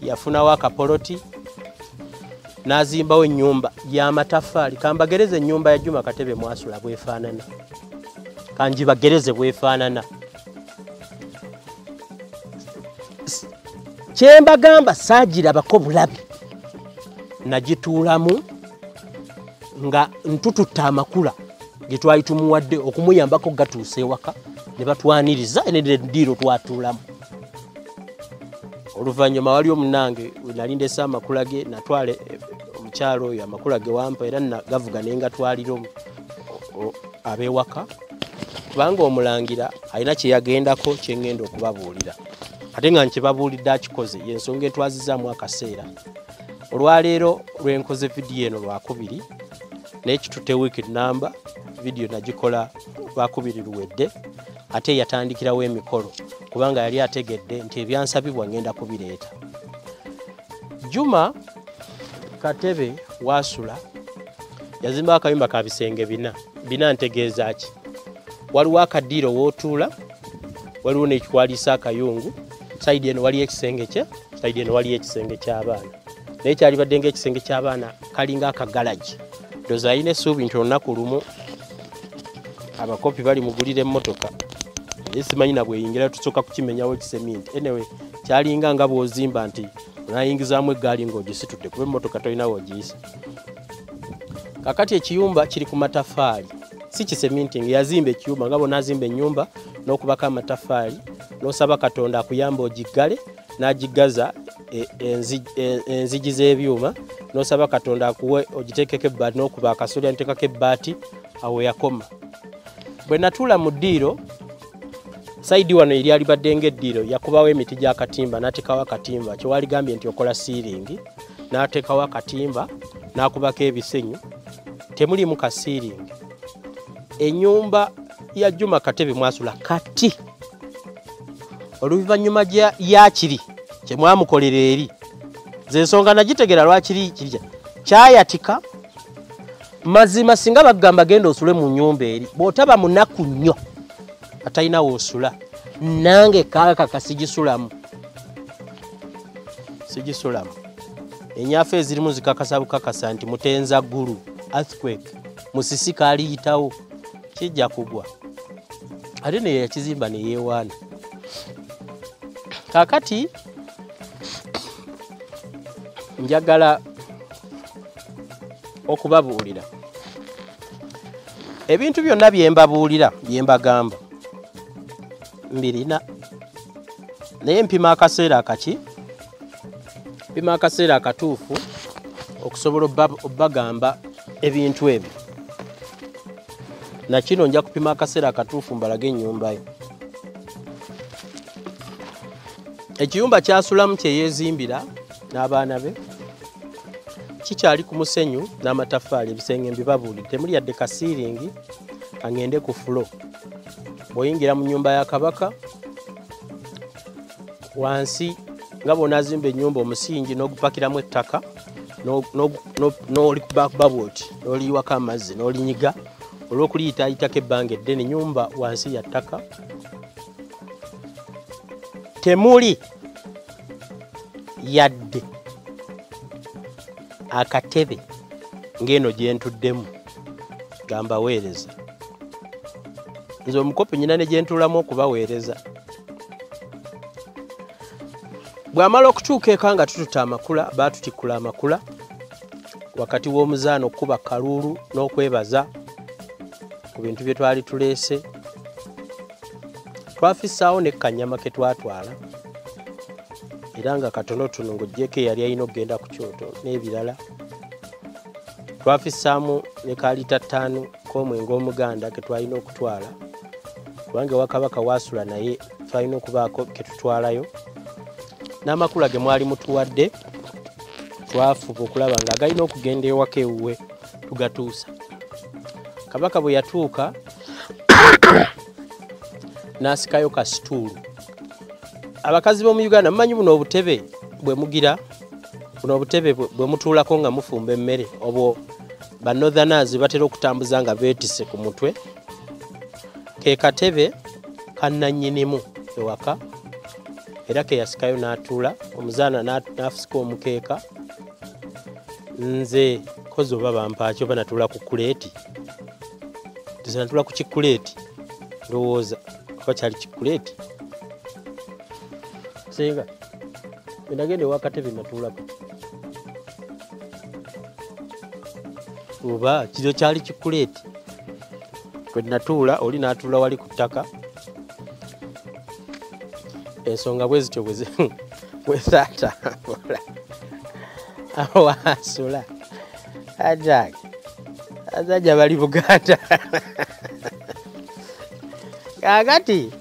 Yafunawo akapoloti n'azimbawo ennyumba y'amataffaali. Kambagereze ennyumba ya Juma Katebe mwasula bwefaanana, kanjibagereze bwefaanana. Kyembagamba saagirabako bulabi, nagituulamu nga ntututta amakula ge twali tumuwadde okumuyambako gatuuse ewaka, ne batwaniriza eneddiiro twatuulamu. Oluvannyuma wali omunnange we nali ndese amakula ge, natwala omukyalo oyo amakula ge wampa era nagavuga ne ngatwalira ab'ewaka, kubanga omulangira alina kye yagendako kye ŋŋenda okubabuulira, ate nga nkibabuulidde akikoze, y'ensonga etwazizaamu akaseera. Olwaleero lwe nkoze vidiyo eno lwakubiri, naye kitutte wiiki namba, vidiyo nagikola lwakubiri luwedde, ate yatandikirawo emikolo kubanga yali ategedde nti ebyansabibwa ngenda kubireeta. Juma Katebe wasula yazimba akayumba ka bisenge bina. Bina ntegeeza ki? Waliwo akaddiiro w'otuula, waliwo n'ekikwaliisa akayungu, sayidi eno waliyo ekisenge kye, sayidi eno waliyo ekisenge ky'abaana. Naye kyalibadde ng'ekisenge ky'abaana kalinga akagalagi. Ndowooza alina essuubi nti olunaku lumu abakopi balimugulira emmotoka, naye simanyi na bweyingira, tusooka kukimenyawo ekiseminti. Anyway, kyalinga nga bw'ozimba nti onayingizaamu eggaali ng'ogisitudde, kuba emmotoka tolina w'ogiyisa. Kakati ekiyumba kiri ku mataffaali, si kiseminti. Yazimba ekiyumba nga bw'onaazimba ennyumba n'okubako amataffaali, n'osaba Katonda akuyamba ogiggale, n'agiggaza enzigi z'ebyuma, n'osaba Katonda akuwe ogiteekeko ebbaati, n'okuba akasolya n'oteekako ebbaati, awo yakoma. Bwe natuula mu ddiiro, sayidi wano eryali badde ng'eddiiro, yakubawo emiti gy'akatimba n'ateekawo akatimba, kyewaligambye nti okola siiringi, n'ateekawo akatimba n'akubako ebisenyu, temulimu ka siiringi. Ennyumba ya Juma Katebe mwasula kati oluvannyuma yakiri kye mwamukolera eri, nze ensonga nagitegera lwakiri kirya kyayatika. Mazima singa bagamba genda osule mu nnyumba eri, bw'otaba munaku nnyo atalina w'osula, nange kaakaka sigisulamu, sigisulamu. Enyafa ezirimu zikakasa bukakasa nti mutenza ggulu, earthquake, musisi kaaliyitawo, kijja kugwa. Ate naye yakizimba ne yeewaana. Kaakati njagala okubabuulira ebintu byonna bye mbabuulira, bye mbagamba mbirina, naye mpima akaseera akaki, mpima akaseera akatuufu okusobola obbagamba ebintu ebyo. Na kino nja kupima akaseera akatuufu mbalage ennyumba ye. Ekiyumba kyasulamu kye yeezimbira n'abaana be kikyali ku musenyu n'amataffaali, ebisenge mbibabuulidde, temuli yadde kasiiringi. Kangende ku fulo. Bw'oyingira mu nnyumba ya Kabaka wansi, nga bw'onaazimba ennyumba omusingi n'ogupakiramu ettaka, n'olikubakuba bw'oti, n'oliyiwako amazzi n'olinyiga, olw'okuliyitaayitako ebbanga eddene, ennyumba wansi ya ttaka, temuli yadde akatebe ng'eno gye ntuddemu gambaweereza. Nze omukopi nyina ne gye ntuulamu okubaweereza. Bw'amala okutuuka eka nga tututa amakula, baatutikkula amakula wakati w'omuzaano okukuba kaluulu n'okwebaza ku bintu bye twali tuleese. Twafissaawo ne kanyama ke twatwala, era nga katonotono ng'oggyeko eyali alina okugenda ku kyoto n'ebirala. Twafissaamu ne kalita 5 k'omwenge omuganda ke twalina okutwala, kubanga ewa Kabaka waasula naye twalina okubaako ke tutwalayo. N'amakula ge mwali mutuwadde twafuba okulaba nga galina okugenda ewaka ewuwe tugatuusa. Kabaka bwe yatuuka n'asikayo kasituulu. Abakazi b'omu Uganda mumanyi buno obutebe bwe mugira, buno obutebe bwe mutuulako nga mufumba emmere, obwo ba northerners batera okutambuza nga beetisse ku mutwe. Ke katebe Kannannyinimu ewaka era ke yasikayo n'atuula, omuzaana n'afusika omukeeka. Nze kozi oba bampaaki oba natuula ku kuleeti, natuula ku kikuleeti, ndowooza oba kyali kikuleeti. Senga nagenda ewa Katebe natuulako, oba kiro kyali kikuleeti kwe natuula, oli n'atuula wali ku ttaka. Ensonga bwe zityo bwe zaatambula. Awo wasula ajag azajja bali Buganda. Kaakati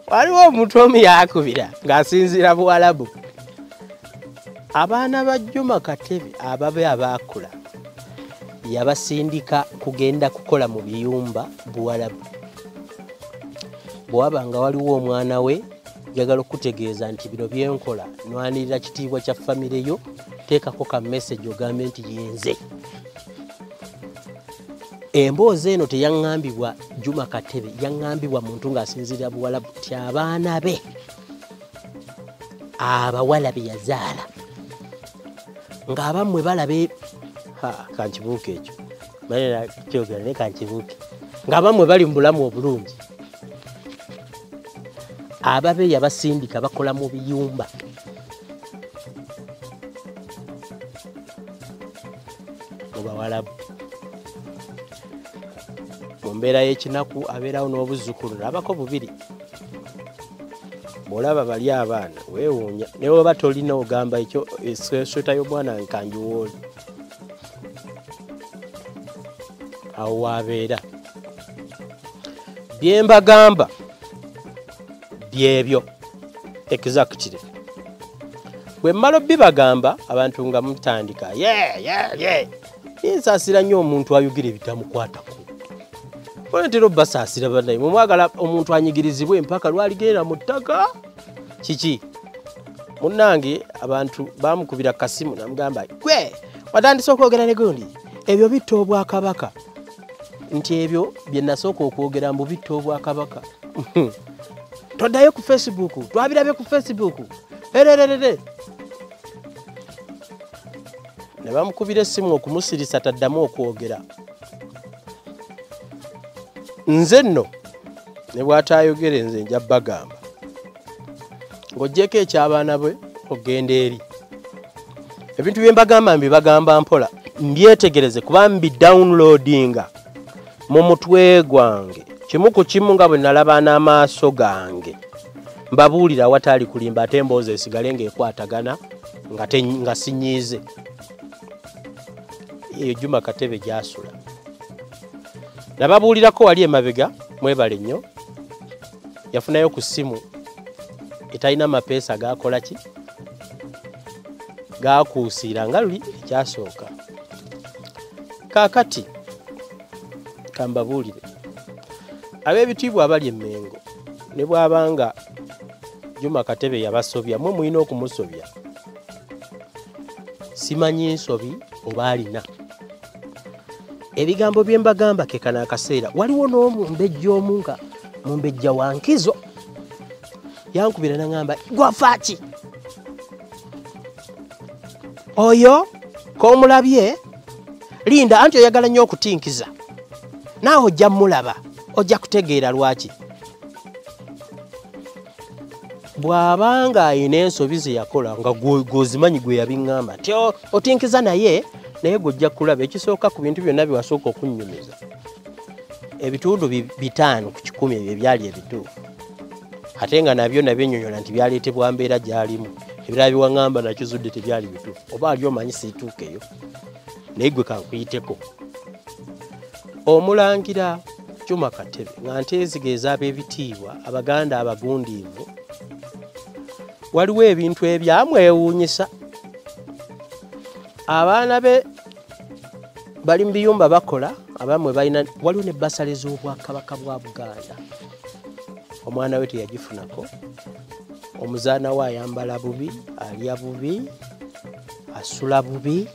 waliwo omuntu omu yakubira ng'asinziira Buwalabu. Abaana ba Juma Katebe ababe abaakula yabasindika kugenda kukola mu biyumba Buwalabu. Bw'aba nga waliwo omwana we njagala okutegeeza nti bino byenkola nwanirira kitiibwa kya famire yo, teekako ka message ogambe nti yenze. Emboozi eno teyaŋŋambibwa Juma Katebe, yaŋŋambibwa muntu ng'asinziirira Buwalabu nti abaana be abawala be yazaala ng'abammwe balabe kankibuuke ekyo manera kyogera naye kankibuuke, ng'abammwe bali mu bulamu obulungi, ababe yabasindika bakola mu biyumba. Mu Bawalabu mu mbeera y'ekinaku abeerawo n'obuzzukulu nabako bubiri. Bw'olaba bali abaana weewuunya, naye oba tolina ogamba ekyo esweta y'omwana nkanjiwooli. Awo waabeera bye mbagamba byebyo exactly. Bwe mmala bibagamba abantu nga mutandika ye nsaasira nnyo omuntu ayogera ebitamukwatako. Ntera obbasaasira bannaye, mwe mwagala omuntu anyigirizibwe mpaka lwaligenda mu ttaka kiki. Munnange abantu baamukubira kasimu namugamba, gwe watandise okwogera ne gundi ebyo bitta obwakabaka. Nti ebyo bye nasooka okwogera mbu bitta obwakabaka. Toddayo ku Facebook, twabirabye ku Facebook erererere. Ne bamukubira essimu okumusirisa taddamu okwogera. Nze nno ne bw'ataayogere nze nja bbagamba ng'oggyeko eky'abaana bwe ogenda eri. Ebintu bye mbagamba mbibagamba mpola, mbyetegereze kuba mbidownloadinga mu mutwe gwange kimu ku kimu nga bwe nalaba n'amaaso gange. Mbabuulira awatali kulimba ate emboozi esigale ng'ekwatagana nga sinyiize. Eyo Juma Katebe gy'asula. Nababuulirako wali emabega, mwebale nnyo, yafunayo ku ssimu etalina mapeesa gaakola ki, gaakuusiira nga luli ekyasooka. Kaakati kambabuulire ab'ebitiibwa abali e Mmengo, ne bw'abanga Juma Katebe yabasobya, mwe mulina okumusobya. Simanyi nsobi oba alina. Ebigambo bye mbagamba ke kano akaseera. Waliwo n'omumbejja omu nga mumbejja wa nkizo yankubira n'aŋŋamba, gwafa ki oyo k'omulabye? Linda, anti oyagala nnyo okutinkiza, naawe ojja mmulaba, ojja kutegeera lwaki. Bw'abanga ayina ensobi ze yakola nga gw'ozimanyi gwe yabiŋŋamba nti otinkiza naye gw'ojja kulaba. Ekisooka ku bintu byonna bye wasooka okunnyumiza, ebitundu 5 ku 100 ebyo ebyali ebituufu, ate nga nabyo nabyennyonnyola nti byaleetebwa mbeera gy'alimu. Ebirala bye waŋŋamba nakizudde tebyali bituufu, oba ali omanyi siituukeyo, naye gwe kankuyiteko. Omulangira Juma Katebe nga nteeziga ez'ab'ebitiibwa Abaganda abagundiivu, waliwo ebintu ebyamwewuunyisa. Abaana be bali mu biyumba bakola, abamwe balina, waliwo ne bbasale z'Obwakabaka bwa Buganda. Omwana we teyagifunako, omuzaana we ayambala bubi, alya bubi, asula bubi,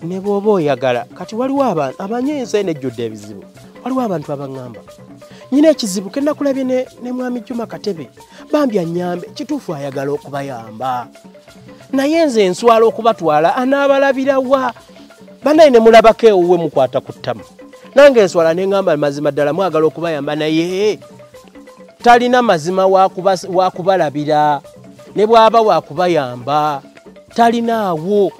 ne bw'oba oyagala. Kati waliwo abantu amanyi ensi eno ejjudde ebizibu, waliwo abantu abaŋŋamba Nyina ekizibu ke nakulabye ne mwami Juma Katebe, bambi annyambe, kituufu ayagala okubayamba, naye nze enswala okubatwala anaabalabira wa? Bannaye ne mulabako ewuwe mukwata ku ttama. Nange enswala ne ŋŋamba mazima ddala mwagala okubayamba, naye talina mazima wakubalabira, ne bw'aba wakubayamba talinaawo.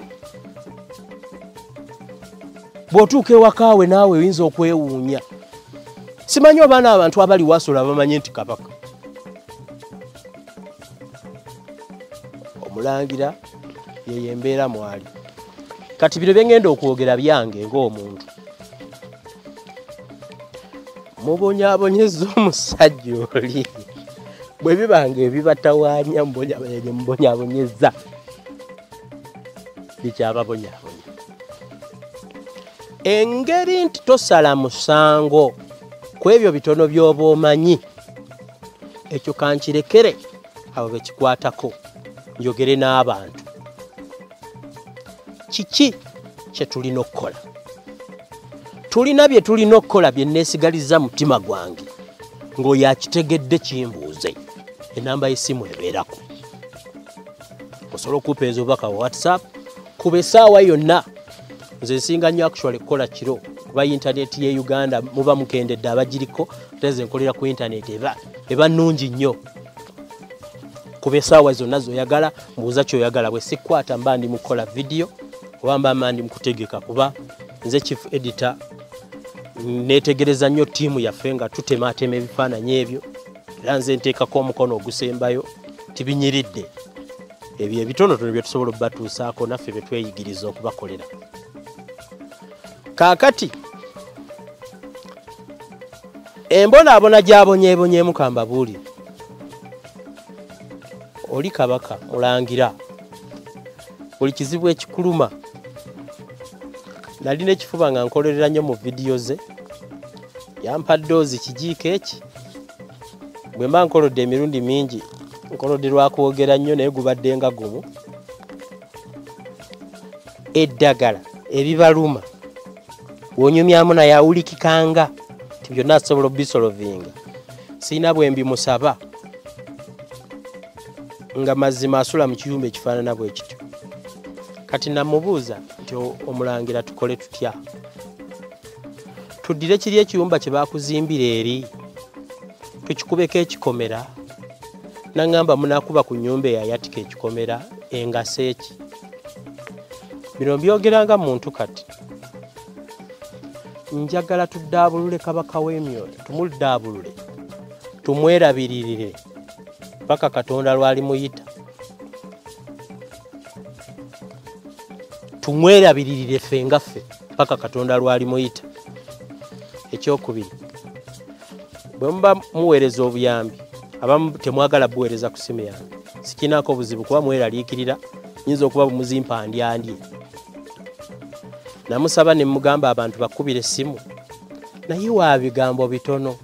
Bw'otuuka ewakaawe naawe oyinza okwewuunya. Simanyi oba n'abantu abali wasola bamanye nti kabaka. Omulangira yeyo embeera mwali. Kati bino bye ŋŋenda okwogera byange ng'omuntu. Mubonyaabonyezza omusajja oli. Bwe bibanga ebibatawaanya mubonyaabonyezza, bikyababonyaabonya. Engeri nti tosala musango ku ebyo bitono by'oba omanyi, ekyo kankirekere abo bekikwatako, njogere n'abantu. Kiki kye tulina okukola? Tulina bye tulina okukola bye neesigalizza mutima gwange, ng'oyo akitegedde kimbuuze. Enamba y'essimu ebeerako. Osobola okukupeeza obubaka wa WhatsApp kuba essaawa yonna. Nze nsinga nnyo actually kukola kiro, kuba yintaneeti y'e Uganda muba mukendedde abagiriko, ate nze nkolera ku yintaneeti eba nnungi nnyo. Kuba essaawa zonna z'oyagala, mbuuza ky'oyagala. Bwe sikkwata mba ndi mu kukola vidiyo oba mba ndi mu kutegeka, kuba nze chief editor neetegereza nnyo ttiimu yaffe nga tutemaatema ebifaananyi ebyo, era nze nteekako omukono ogusembayo tibinyiridde. Ebyo ebitonotono bye tusobola okubatuusaako naffe bye tweyigiriza okubakolera. Kaakati embonaabona gy'abonyeebonyeemu kambabuulire. Oli kabaka mulangira, buli kizibu ekikuluma. Nalina ekifuba nga nkolerera nnyo mu vidiyo ze, yampa ddoozi kijiiko eki. Bwe mba nkolodde emirundi mingi, nkolodde lwa kwogera nnyo naye gubadde nga gumu. Eddagala ebibaluma w'onyumyamu naye awulikikanga nti byonna asobola obisolovinga. Sirina bwe mbimusaba nga mazima asula mu kiyumba ekifaanana bwe kityo. Kati namubuuza nti omulangira tukole tutya? Tuddire kiri ekiyumba kye baakuzimbira eri, tukikubeko ekikomera? Naŋŋamba munaakuba ku nnyumba eyayatika ekikomera engasa eki? Bino mbyogera nga muntu kati. Njagala tuddaabulule kabaka w'emyoyo, tumuddaabulule, tumwerabiririre paka Katonda lw'alimuyita. Tumwerabiririre ffe nga ffe paka Katonda lw'alimuyita. Ekyokubiri, bwe muba muweereza obuyambi, abamu temwagala buweereza ku simu yange, sikinaako buzibu kuba mweraliikirira, nyinza okuba bumuzimpa ndyandye. Namusaba ne mugamba abantu bakubire essimu, naye wa bigambo bitono.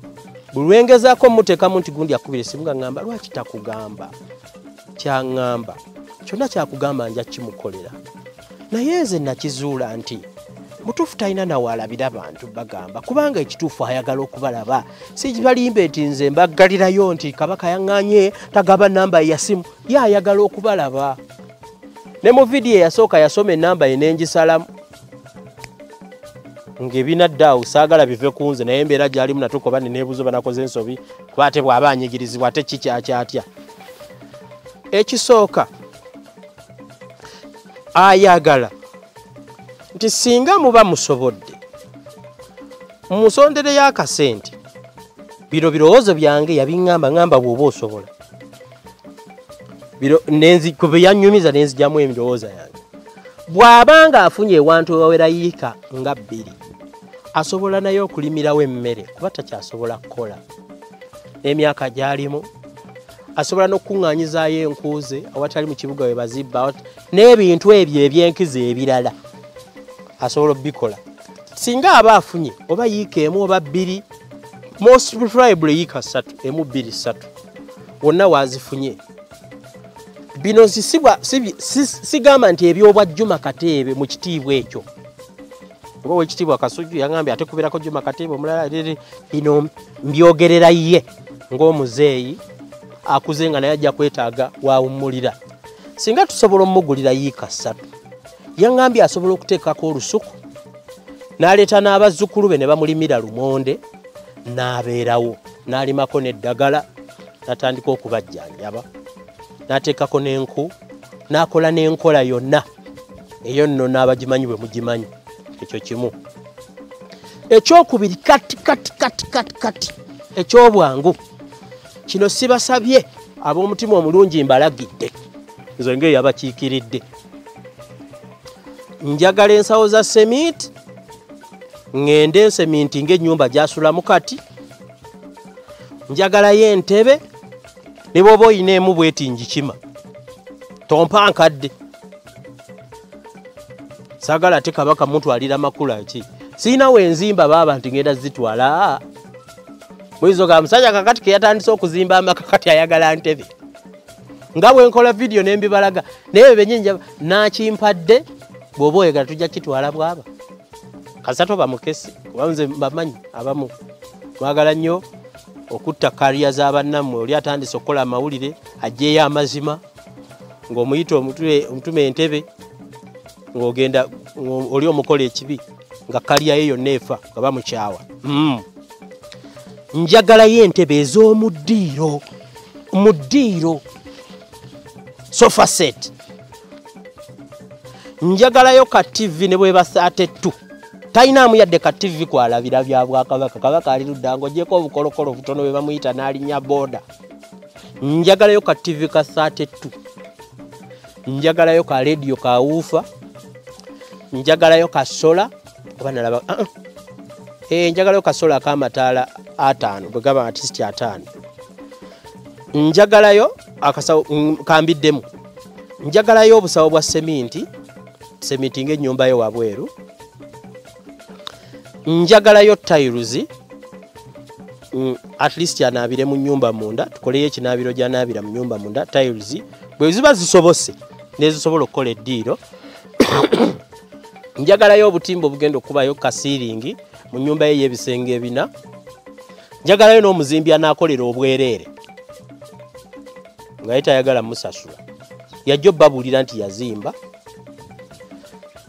Buli lwengezaako mmuteekamu nti gundi akubira essimu nga ŋŋamba lwaki takugamba kyaŋŋamba, kyonna kyakugamba nja kimukolera. Naye nze nakizuula nti mutuufu talina nawaalabira bantu bagamba, kubanga ekituufu ayagala okubalaba. Sibalimbe nti nze mbaggalirayo nti kabaka yaŋŋaanye tagaba namba ye ya simu, ye ayagala okubalaba. Ne mu vidiyo eyasooka yasoma ennamba ye n'engisalamu ng'ebinadde awo saagala bive ku nze, naye embeera gy'alimu natuuka oba neneebuuza oba nakoze ensobi, kuba ate bw'aba anyigirizibwa ate kikyakyatya. Ekisooka ayagala nti singa muba musobodde musondereyo akasente. Bino birowoozo byange yabiŋŋamba, ŋŋamba bw'oba osobola. Bino kwe yannyumiza ne nzigyamu endowooza yange. Bw'abanga afunye ewantu ewawera yiika nga 2, asobola naye okulimirawo emmere kuba takyasobola kukola n'emyaka gy'alimu. Asobola n'okukuŋŋaanyizaayo enkuuze awatali mu kibuga we bazibba, n'ebintu ebyo ebyenkizo ebirala asobola okubikola. Singa aba afunye oba yiika 1 oba 2, most preferably yiika 3, 1 2 3, wonna waazifunye. Bino sigamba nti ebyobwa Juma Kateebe mu kitiibwa ekyo, Ng'owekitiibwa Kasujju yangambye ate kubirako Juma Katebe omulala, bino mbyogerera ye ng'omuzeeyi akuze nga naye ajja kwetaaga waawummulira. Singa tusobola omugulira yiika 3, yangambye asobola okuteekako olusuku n'aleeta n'abazzukulu be ne bamulimira lumonde n'abeerawo, n'alimako n'eddagala, n'atandika okubajjanjaba, n'ateekako n'enku, n'akola n'enkola yonna eyo nno n'abagimanyi bwe mugimanyi. Ekyo kimu. Ekyokubiri, kati kati kati kati kati ekyobwangu kino sibasabye ab'omutima omulungi, mbalagidde nze ng'eyabakiikiridde. Njagala ensawo za seminti, ŋŋende nseminti ng'ennyumba gy'asulamu kati. Njagalayo entebe, ne bw'oba oyina emu bweti ngikima, tompa nkadde. Saagala ate Kabaka mutwalira makula ki, sirina wenzimba baaba nti ngenda zitwala. Muyinza ga musajja kakati ke yatandise okuzimba amaka kati ayagala ntebe. Nga bwe nkola vidiyo ne mbibalaga, naye bennyini nakimpadde, bw'oba oyagala tujja kitwala bwaba. Kasita toba mukesi, kuba nze mbamanyi abamu mwagala nnyo okutta kariya z'abannammwe. Oli atandise okukola amawulire aggyeyo amazima, ng'omuyita omutume entebe, ng'ogenda oli omukola ekibi nga kariya ye yonna efa nga bamukyawa. Njagalayo entebe ez'omu ddiiro, mu ddiiro, sofa set. Njagalayo ka TV ne bweba 32. Talinamu yadde ka TV kwalabira bya bwakabaka. Kabaka ali ludda ng'oggyeko obukolokolo butono bwe bamuyita n'alinnya booda. Njagalayo ka TV ka 32. Njagalayo ka radio ka wuufa. Njagalayo ka sola oba nalaba njagalayo ka sola ak'amataala 5 bwe gaba artist 5. Njagalayo akasawo kambiddemu. Njagalayo obusawo bwa seminti, seminti ng'ennyumba yo wabweru. Njagalayo tiles, at least anaabire mu nnyumba munda, tukoleyo ekinaabiro gy'anaabira mu nnyumba munda. Tiles bwe ziba zisobose n'ezisobola okukola eddiiro. Njagalayo obutimba obugenda okubayo kasiiringi mu nnyumba ye y'ebisenge 4. Njagalayo n'omuzimbi anaakolera obwereere nga ye tayagala musasula, yajja obbabuulira nti yazimba.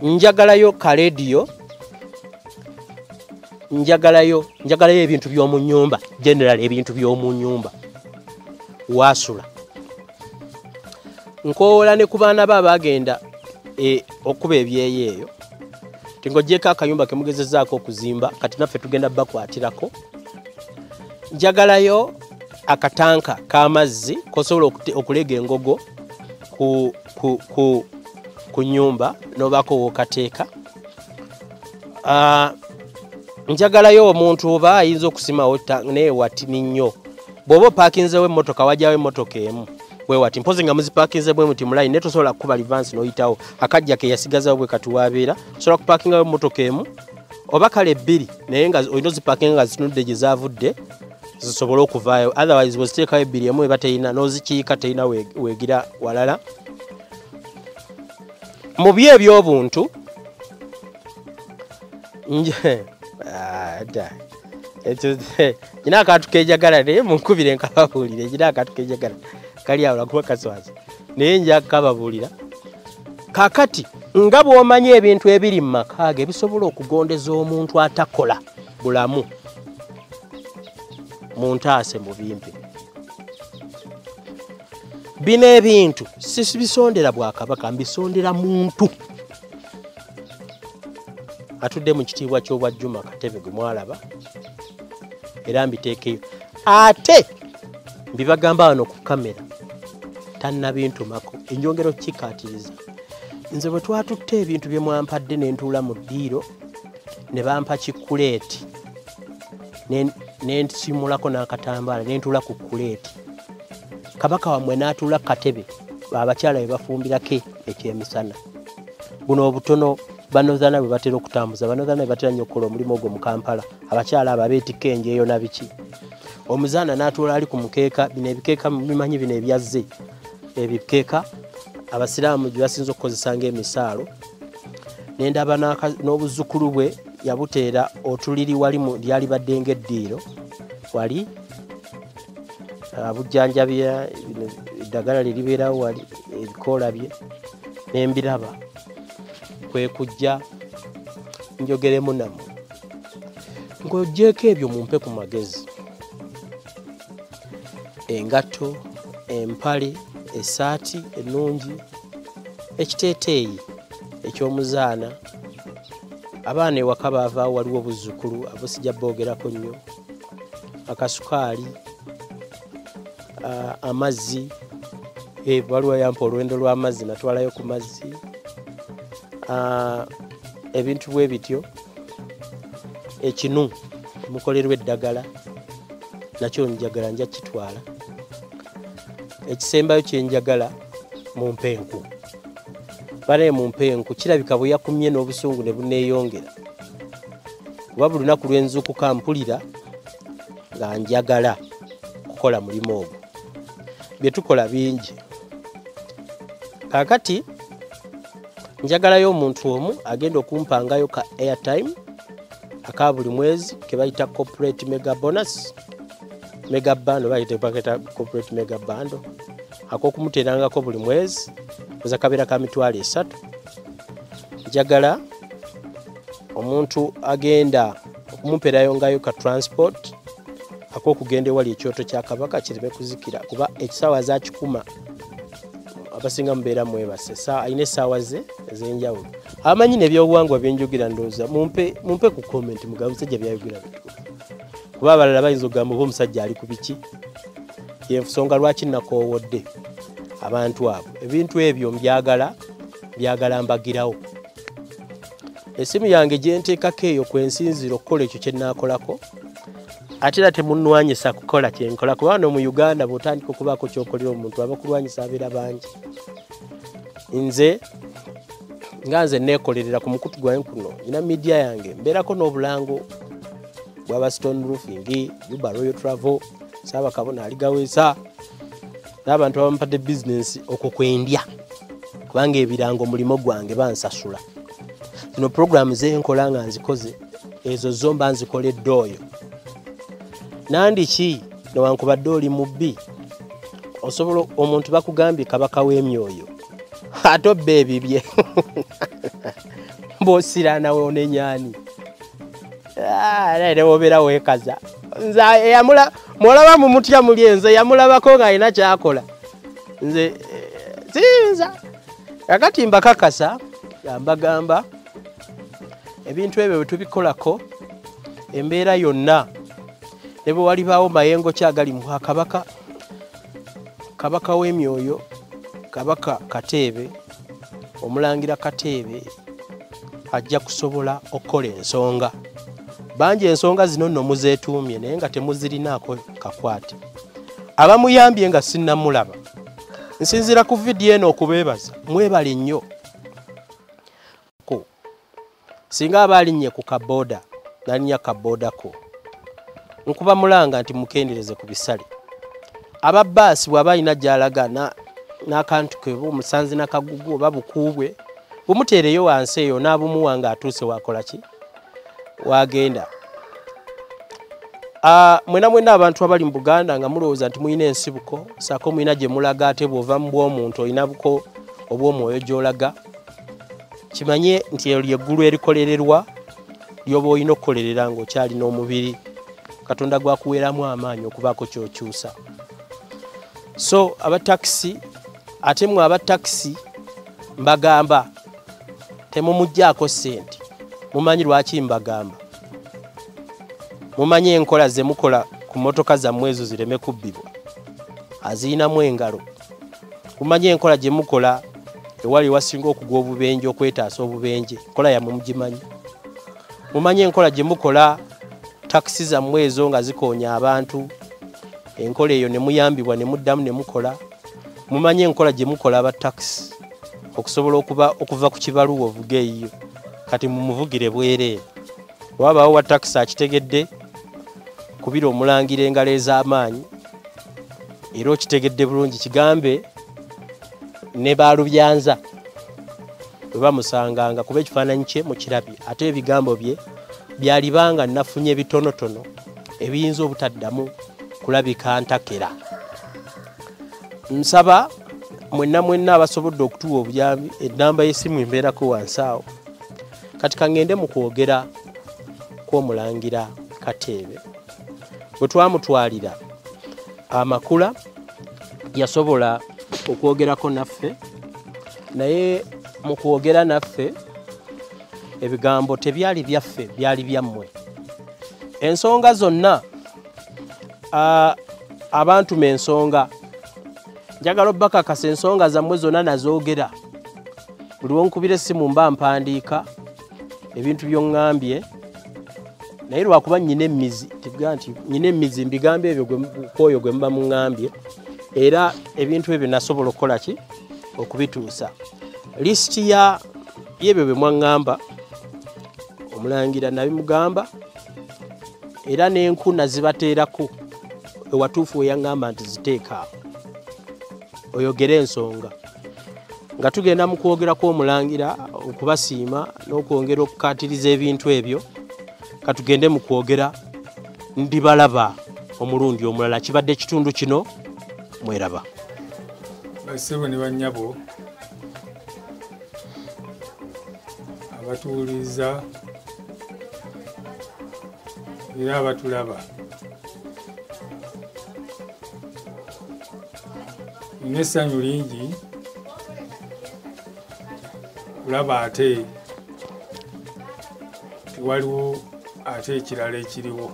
Njagalayo kalediyo, njagalayo ebintu by'omu nnyumba, general ebintu by'omu nnyumba waasula. Nkoola ne ku baana be abaagenda okuba ebyeyo eyo, ng'oggyeko akayumba ke mugezezzaako okuzimba, kati naffe tugenda bakwatirako. Njagalayo akatanka k'amazzi kosobola okulega engogo ku nnyumba n'obaako w'okateeka. Njagalayo omuntu oba ayinza okusimawo naye watini nnyo. Bw'oba opaakinzewo emmotoka, wajjawo emmotoka emu bwe wati, mpozi nga muzipaakinze bwe muti mu layini, naye tosobola kukuba livansi n'oyitawo. Akajja ke yasigazawo bwe kati waabeera, osobola kupaakingawo emmotoka emu oba kale 2, naye nga olina ozipaakinga nga zitunudde gye zaavudde zisobole okuvaayo. Otherwise bw'oziteekawo 2 emu eba terina, n'ozikiika terina weegira walala. Mu byo eby'obuntu nyina akantu kenjagala, naye munkubire nkababuulire. Nyina akantu kenjagala kali awo lwakuba kaswaza, naye nja kukababuulira. Kaakati nga bw'omanyi ebintu ebiri mu maka ge ebisobola okugondeza omuntu atakola bulamu, muntaase mu bimpe. Bino ebintu sibisondera bwakabaka, mbisondera muntu atudde mu kitiibwa ky'obwa Juma Katebe gwe mwalaba, era mbiteekeyo. Ate mbibagamba wano ku kamera, tannabintumako, enjongera okukikaatiriza. Nze bwe twatutte ebintu bye mwampadde ne ntuula mu ddiiro, ne bampa kikuleeti, ne nsimulako n'akatambaala, ne ntuula ku kuleeti. Kabaka wammwe n'atuula ku katebe abakyala be bafumbirako ekyemisana. Buno obutono banozaana bwe batera okutambuza, banozaana bwe batera nnyo okukola omulimu ogwo mu Kampala, abakyala abo abeetikka enjeyo na biki. Omuzaana n'atuula ali ku mukeeka, bino ebikeeka bimanyi bino ebyazze, ebikeeka abasiraamu gye basinza okukozesa ng'emisaalo. Ne ndaba n'obuzzukulu bwe Yabuteera otuliri wali mu lyali badde ng'eddiiro wali bujjanjabya eddagala lye libeerawo wali ebikoola bye n'embiraba kwe kujja njogeremu nammwe. Ng'oggyeeko ebyo mumpe ku magezi. Engatto, empale, essaati ennungi, ekiteeteeyi eky'omuzaana. Abaana ewaka baavaawo waliwo obuzzukulu abo sijja boogerako nnyo. Akasukaali, amazzi, waliwo yampa olwendo lw'amazzi natwalayo ku mazzi. Ebintu bwe bityo. Ekinu omukolerwa eddagala nakyo njagala nja kitwala. Ekisembayo kye njagala mumpe enku. Bale mumpe enku kirabika bwe yakumye n'obusungu ne buneeyongera. Kuba buli lunaku lwe nzuukuka mpulira nga njagala kukola mulimu ogwo. Bye tukola bingi. Kaakati njagalayo omuntu omu agenda okumpangayo ka airtime aka buli mwezi ke bayita corporate mega bonus, mega bando, bayita paketa corporate mega bando ak'okumuteerangako buli mwezi oza kabeera ka 300,000. Njagala omuntu agenda okumumperayo ngayo ka transport ak'okugenda ewali ekyoto kya Kabaka kireme kuzikira kuba ekisaawa zaakikuma abasinga mubeera mwebase. Alina essaawa ze ez'enjawulo. Abamanyi n'ebyobuwangwa bye njogera ndowooza mumpe ku comment mugambe omusajja byayogera bituufu. Kuba abalala bayinza okugamba oba omusajja ali ku biki. Y'ensonga lwaki nakoowodde abantu abo. Ebintu ebyo mbyagala, mbyagala mbagirawo. Essimu yange gye nteekako eyo kwe nsinziira okukola ekyo kye nnaakolako. Ate era temunnwanyisa kukola kye nkola kuba wano mu Uganda bw'otandika okubaako ky'okolera omuntu abakulwanyisa abeera bangi. Nze nga nze neekolerera ku mukutu gwange kuno, nina media yange, mbeerako n'obulango bw'aba Stone Roofing, Juba Royal Travel, Ssaabakabona Aligaweesa n'abantu abampadde bizinensi okwo kwendya kubanga ebirango mulimo gwange bansasula. Zino puroguraamu ze nkola nga nzikoze ezo zo mba nzikoledde oyo. Nandiki newankubadde oli mubbi osobola omuntu bakugambye kabaka w'emyoyo ate obba ebibye mb'osiraana w'onenyaani naye wobeera weekaza. Nze eyamula mwolaba mumutya muli enze yamulabako ng'alina ky'akola nze siyinza. Kakati mbakakasa mbagamba ebintu ebyo bwe tubikolako embeera yonna ne bwe walibaawo mayengo ki agali mu Kabaka, Kabaka w'emyoyo, Kabaka Kateebe, Omulangira Kateebe ajja kusobola okukola ensonga. Bangi ensonga zino nno muzeetuumye naye nga temuzirinaako kakwate. Abamuyambye nga sinnamulaba. Nsinziira ku vidiyo eno okubeebaza, mwebale nnyo. Singa aba alinnye ku kabooda, n'alinnya kaboodako, nkuba mulanga nti mukendeereze ku bisale. Aba bbaasi bw'aba alina gy'alaga n'akantu ke oba omusanzi n'akagugu oba bukuubwe, bumuteereyo wansi eyo n'abumuwa ng'atuuse waakola ki? Wagenda. Mwena mwena abantu abali mu Buganda nga mulowooza nti mulina ensibuko, ssaako mulina gye mulaga ate bw'ova mu bw'omuntu olina buko obw'omwoyo gy'olaga. Kimanye nti eryo ly'eggulu erikolererwa ly'oba olina okukolerera ng'okyalina omubiri. Katonda gwakuweeramu amaanyi okubaako ky'okyusa. So abatakisi, ate mmwe abatakisi mbagamba temumuggyaako ssente. Mumanyi lwaki mbagamba? Mumanyi enkola ze mukola ku mmotoka zammwe ezo zireme kubbibwa. Aziyinamu engalo. Mumanyi enkola gye mukola ewali wasinga okugwa obubenje okwetaasa obubenje. Enkola yammwe mugimanyi. Mumanyi enkola gye mukola takisi zammwe ezo nga zikoonya abantu. Enkola eyo ne muyambibwa ne muddamu ne mukola. Mumanyi enkola gye mukola aba takisi okusobola okuva ku kibaluwa ovuga eyiyo. Kati mumuvugire bwereere. Wabaawo wa takisi akitegedde kubira omulangira engalo ez'amaanyi era okitegedde bulungi kigambe ne baalubyanza bwe bamusanganga kuba ekifaananyi kye mukirabye ate ebigambo bye Byalibanga nafunye bitonotono ebiyinza obutaddamu kulabika ntakera. Nsaba mwenna mwenna abasobodde okutuwa obuyambi, ennamba y'essimu embeerako wansi awo. Kati kangende mu kwogera kw'omulangira Kateebe. Bwe twamutwalira amakula yasobola okwogerako naffe, naye mu kwogera naffe ebigambo tebyali byaffe, byali byammwe. Ensonga zonna abantu ensonga njagala obbakakasa ensonga zammwe zonna nazoogera. Buli lwonkubira essimu mba mpandiika ebintu by'oŋŋambye, naye lwakuba nnyina emmizi, tiga nti nnyina emmizi mbigambo ebyo kwoyo gwe muba muŋŋambye, era ebintu ebyo nasobola okukola ki okubituusa. Lisiti y'ebyo bye mwaŋŋamba omulangira nabimugamba, era n'enku nazibateerako ewatuufu we yaŋŋamba nti ziteeka awo oyogere ensonga. Nga tugenda mu kwogera kw'omulangira okubasiima n'okwongera okukaatiriza ebintu ebyo, katugende mu kwogera ndibalaba omulundi omulala. Kibadde ekitundu kino mweraba. Bassebo ne bannyabo abatuwuliriza era abatulaba, nina essanyu lingi kulaba ate tiwaliwo ate ekirala ekiriwo.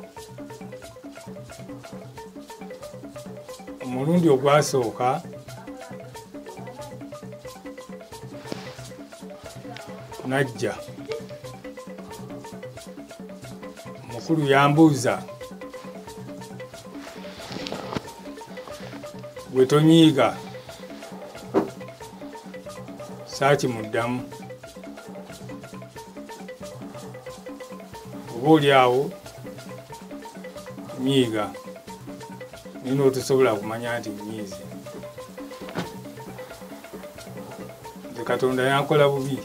Omulundi ogwasooka najja, omukulu yambuuza, gwe tonyiiga? Saakimuddamu. Oba oli awo nyiiga, naye n'otosobola kumanya nti nnyiize. Nze Katonda yankola bubi,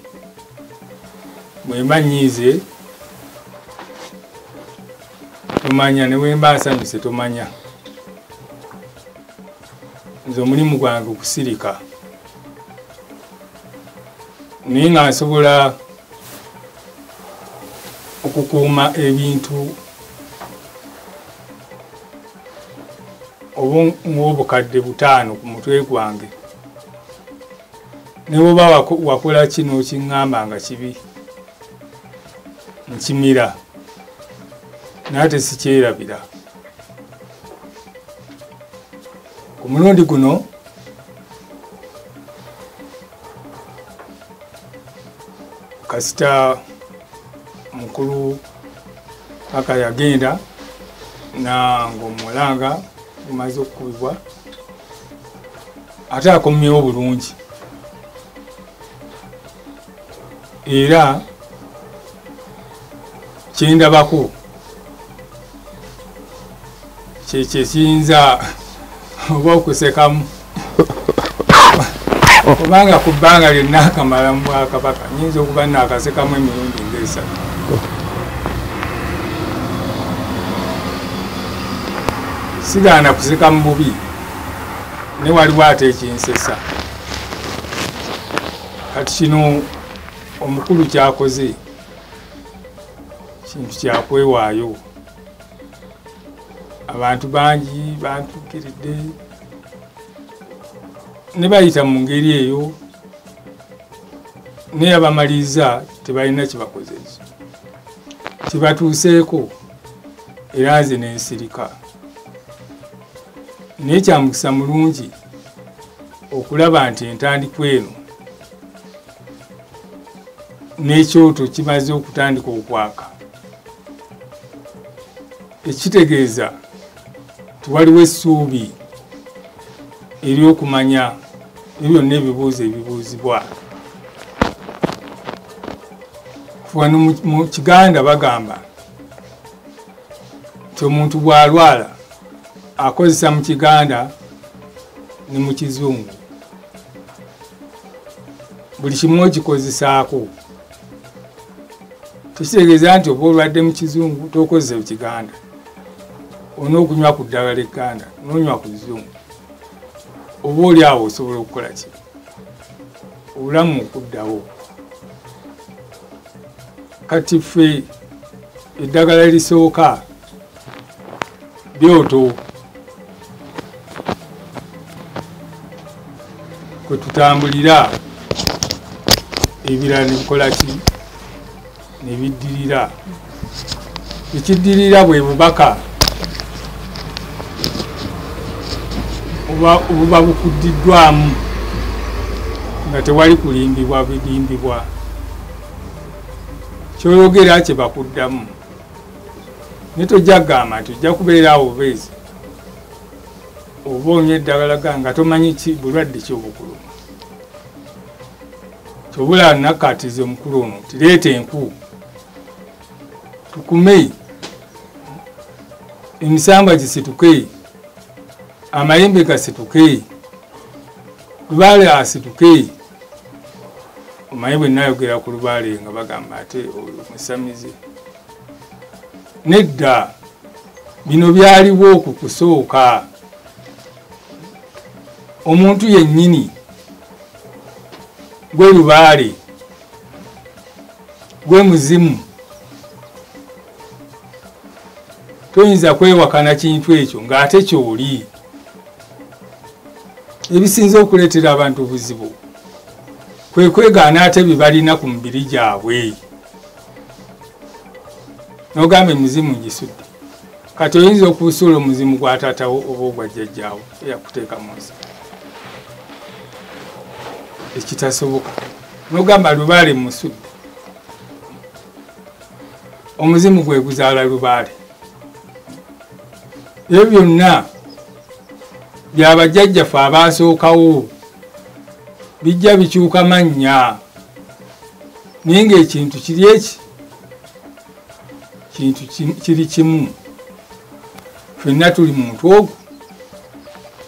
bwe mba nnyiize tomanya, ne bwe mba nsanyuse tomanya. Nze omulimu gwange okusirika, naye nga nsobola okukuuma ebintu oba ng'obukadde 5 ku mutwe gwange. Ne bw'oba wakola kino kiŋŋamba nga kibi, nkimira, naye ate sikyerabira. Ku mulundi guno kasita mukulu paka yagenda ng'omulanga gumaze okukubibwa, ate akomyewo bulungi, era kyendabako kyekyo ekiyinza oba okusekamu, kubanga ku bbanga lyonna akamala mu bwakabaka nnyinza okuba naakasekamu emirundi ng'esatu. Sigaana kuseka mu bubi, ne waliwo ate ekinsesa. Kati kino omukulu kyakoze kintu kyakwewaayo. Abantu bangi bantuukiridde ne bayita mu ngeri eyo, naye abamaliriza tebalina kyebakoze, kibatuuseeko, era nze ne nsirika. Naye kyamukisa mulungi okulaba nti entandikwa eno n'ekyoto kimaze okutandika okwaka, ekitegeeza tiwaliwo essuubi ery'okumanya ebyo byonna ebibuuzo ebibuuzibwa. Wano mu Kiganda bagamba nti omuntu bw'alwala akozesa mu Kiganda ne mu Kizungu, buli kimu okikozesaako. Tekitegeeza nti oba olwadde mu kizungu tokozesa Kiganda. Onookunywa ku ddagala egganda n'onywa ku luzungu. Oba oli awo osobola okukola ki? Obulamu okuddawo. Kati ffe eddagala erisooka byoto kwe tutambulira, ebirala ne bikola ki? Ne biddirira. Ekiddirira bwe bubaka obuba bukuddiddwamu nga tewali kulimbibwa birimbibwa. Ky'oyogera kye bakuddamu. Naye tojja kugamba nti ojja kubeera awo obubeezi oba onywa eddagala nga tomanyi ki bulwadde ki obukuluma. Ky'obula nakkaatiriza omukulu ono nti leeta enku tukume, emisambwa gisituke, amayembe gasituke, lubaale asituke. Omanyi bwe nayogera ku lubaale nga bagamba ate oyo musamize. Nedda, bino byaliwo ku kusooka. Omuntu yennyini gwe lubaale, gwe muzimu, toyinza kwewakana kintu ekyo ng'ate ky'oli. Ebisinze okuleetera abantu obuzibu kwe kwegaana ate bye balina ku mibiri gyabwe. N'ogamba emizimu ngisudde. Kati oyinza okusuula omuzimu gwa taatawo oba ogwa jjajjaawo eyakuteeka mu nsi. Ekitasoboka. N'ogamba lubaale musudde. Omuzimu gwe guzaala lubaale. Ebyo byonna byabajjajjaffe abaasookawo bijja bikyuka mannya, naye ng'ekintu kiri eki? Kintu kiri kimu. Ffenna tuli muntu ogwo,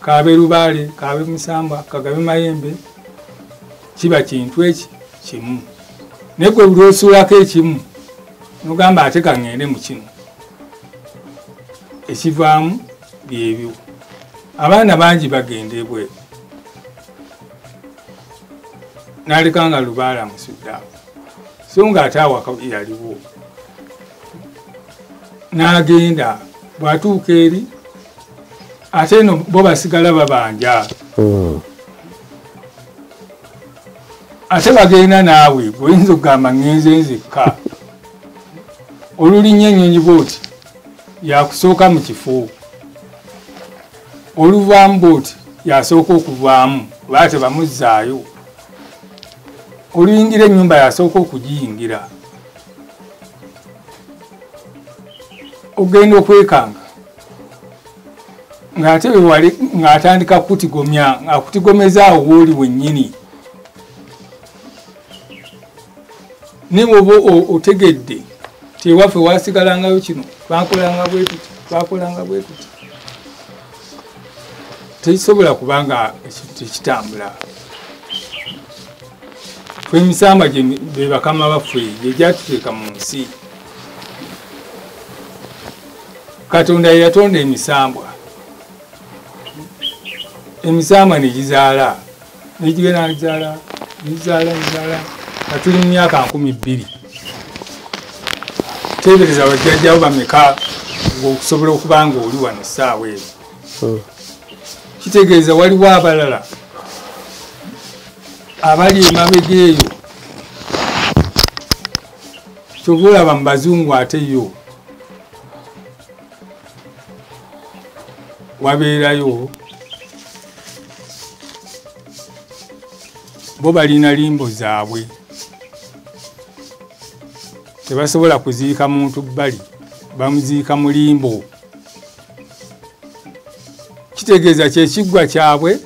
kaabe lubaale, kaabe musambwa, kagabe mayembe, kiba kintu eki kimu. Naye gwe buli osuulako ekimu n'ogamba ate ka ŋŋende mu kino, ekivaamu byebyo. Abaana bangi bagenda ebweru n'aleka nga lubaale amusudde awo, so ng'ate awaka yaliwo. N'agenda bw'atuuka eri ate eno bo basigala babanja. Ate bagenda naawe bw'oyinza okugamba ŋŋenze nzekka. Olulinnya ennyonyi bw'oti yakusooka mu kifo, oluvaamu bw'oti yasooka okuvaamu kuba tebamuzzaayo. Oluyingira ennyumba yasooka okugiyingira. Ogenda okwekanga ng'ate wewali ng'atandika kukutigomya, ng'akutigomeza awo w'oli wennyini. Naye bw'oba otegedde nti ewaffe wasigalangayo kino, twakolanga bwe tuti, twakolanga bwe tuti, tekisobola kubanga ekintu tekitambula. Ffe emisambwa be bakama baffe gye gyatuteeka mu nsi. Katonda ye yatonda emisambwa, emisambwa ne gizaala, ne gigenda gizaala, gizaala, gizaala, nga tuli mu myaka 2000. Teebereza bajjajjaawo bameka ng'okusobola okuba ng'oli wano essaawa eno. Kitegeeza waliwo abalala abali emabega eyo. Ky'ova olaba mu bazungu ate yo wabeerayo bo balina limbo zaabwe, tebasobola kuziika muntu bbali, bamuziika mu limbo. Kitegeeza kyekiggwa kyabwe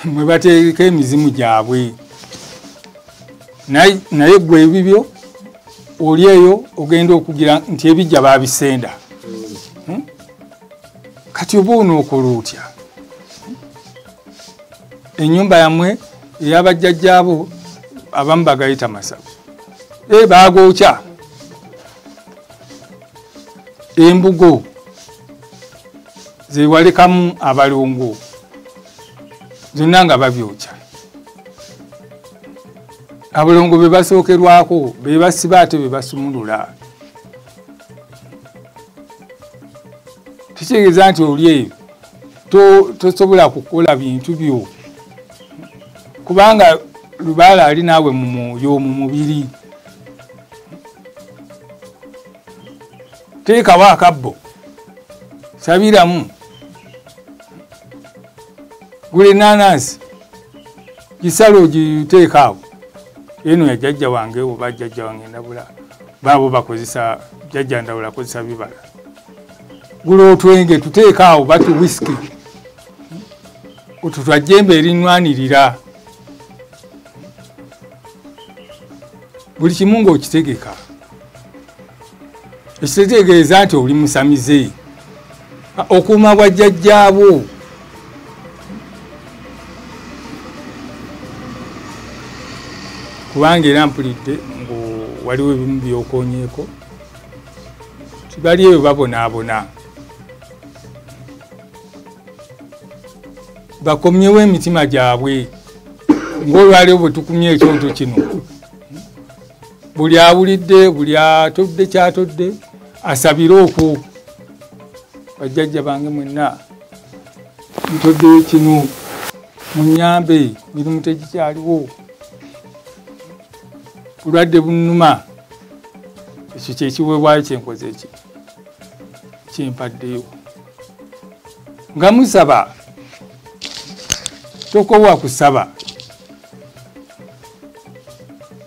mwe bateeka emizimu gyabwe. Naye ggwe ebibyo oli eyo ogenda okugira nti ebijja baabisenda. Kati oba onookola otya? Ennyumba yammwe ey'abajjajjaabo abamu bagayita masabo, bagookya. Embugo zewalekamu abalongo zonna nga babyokya. Abalongo be basookerwako be basiba ate be basumulula. Kitegeeza nti oli eyo tosobola kukola bintu byo, kubanga lubaale ali naawe mu mwoyo, mu mubiri. Teekawo akabbo, sabiramu, gula ennaanansi gisale ogiteeka awo. Eno ya jjajja wange oba jjajja wange Ndabula, baabo bakozesa jjajja Ndabula akozesa bibala. Gula otwenge tuteeka awo bati whisky, otwo twa jjembe erinwanirira. Buli kimu ng'okitegeka. Ekitegeeza nti oli musamize, okuuma bwa jjajjaabo. Kubanga era mpulidde ngu waliwo ebimu by'okoonyeeko, tibali eyo babonaabona. Bakomyewo emitima gyabwe ng'olwaleero bwe tukumye ekyoto kino. Buli awulidde, buli atodde kyatodde asabire okwo. Bajjajja bange mwenna ntoddeyo kino, munnyambe, mirimu tegikyaliwo, bulwadde bunnuma. Ekyo kyekiweebwayo kyenkoze eki kyempaddeyo. Nga musaba, tokoowa kusaba,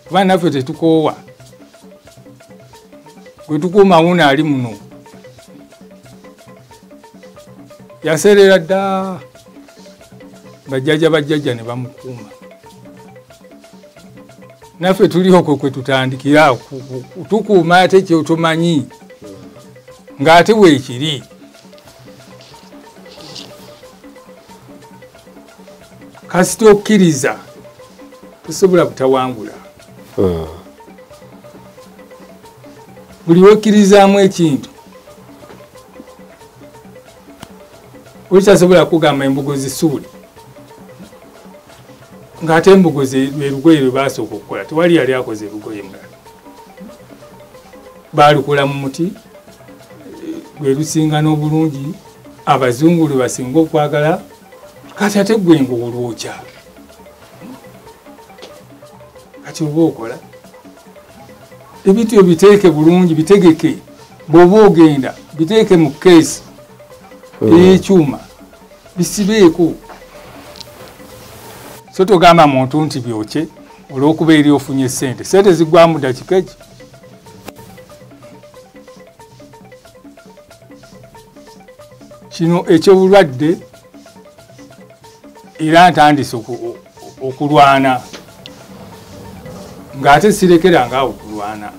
kuba naffe tetukoowa. Gwe tukuuma wuno ali muno yaseerera dda, bajjajja bajjajja ne bamukuuma. Naffe tuli okwo kwe tutandikira tukuuma ate kyotomanyi ng'ate bwekiri. Kasita okkiriza tosobola butawangula. Buli wokkirizaamu ekintu okyasobola kugamba embugo zisuule, ng'ate embugo lwe lugoye lwe baasooka okukola. Tewali yali akoze lugoye mulala, baalukola mu muti lwe lusinga n'obulungi, abazungu lwe basinga okwagala. Kati ate ggwe ng'olwokya, kati oba okola ebintu ebyo biteeke bulungi, bitegeke. Bw'oba ogenda biteeke mu keesi ey'ekyuma, bisibeeko. So togamba muntu nti byokye olw'okuba eri ofunye ssente. Ssente ziggwamu ddakika eki. Kino eky'obulwadde era ntandise okulwana, ng'ate sirekeranga awo kulwana.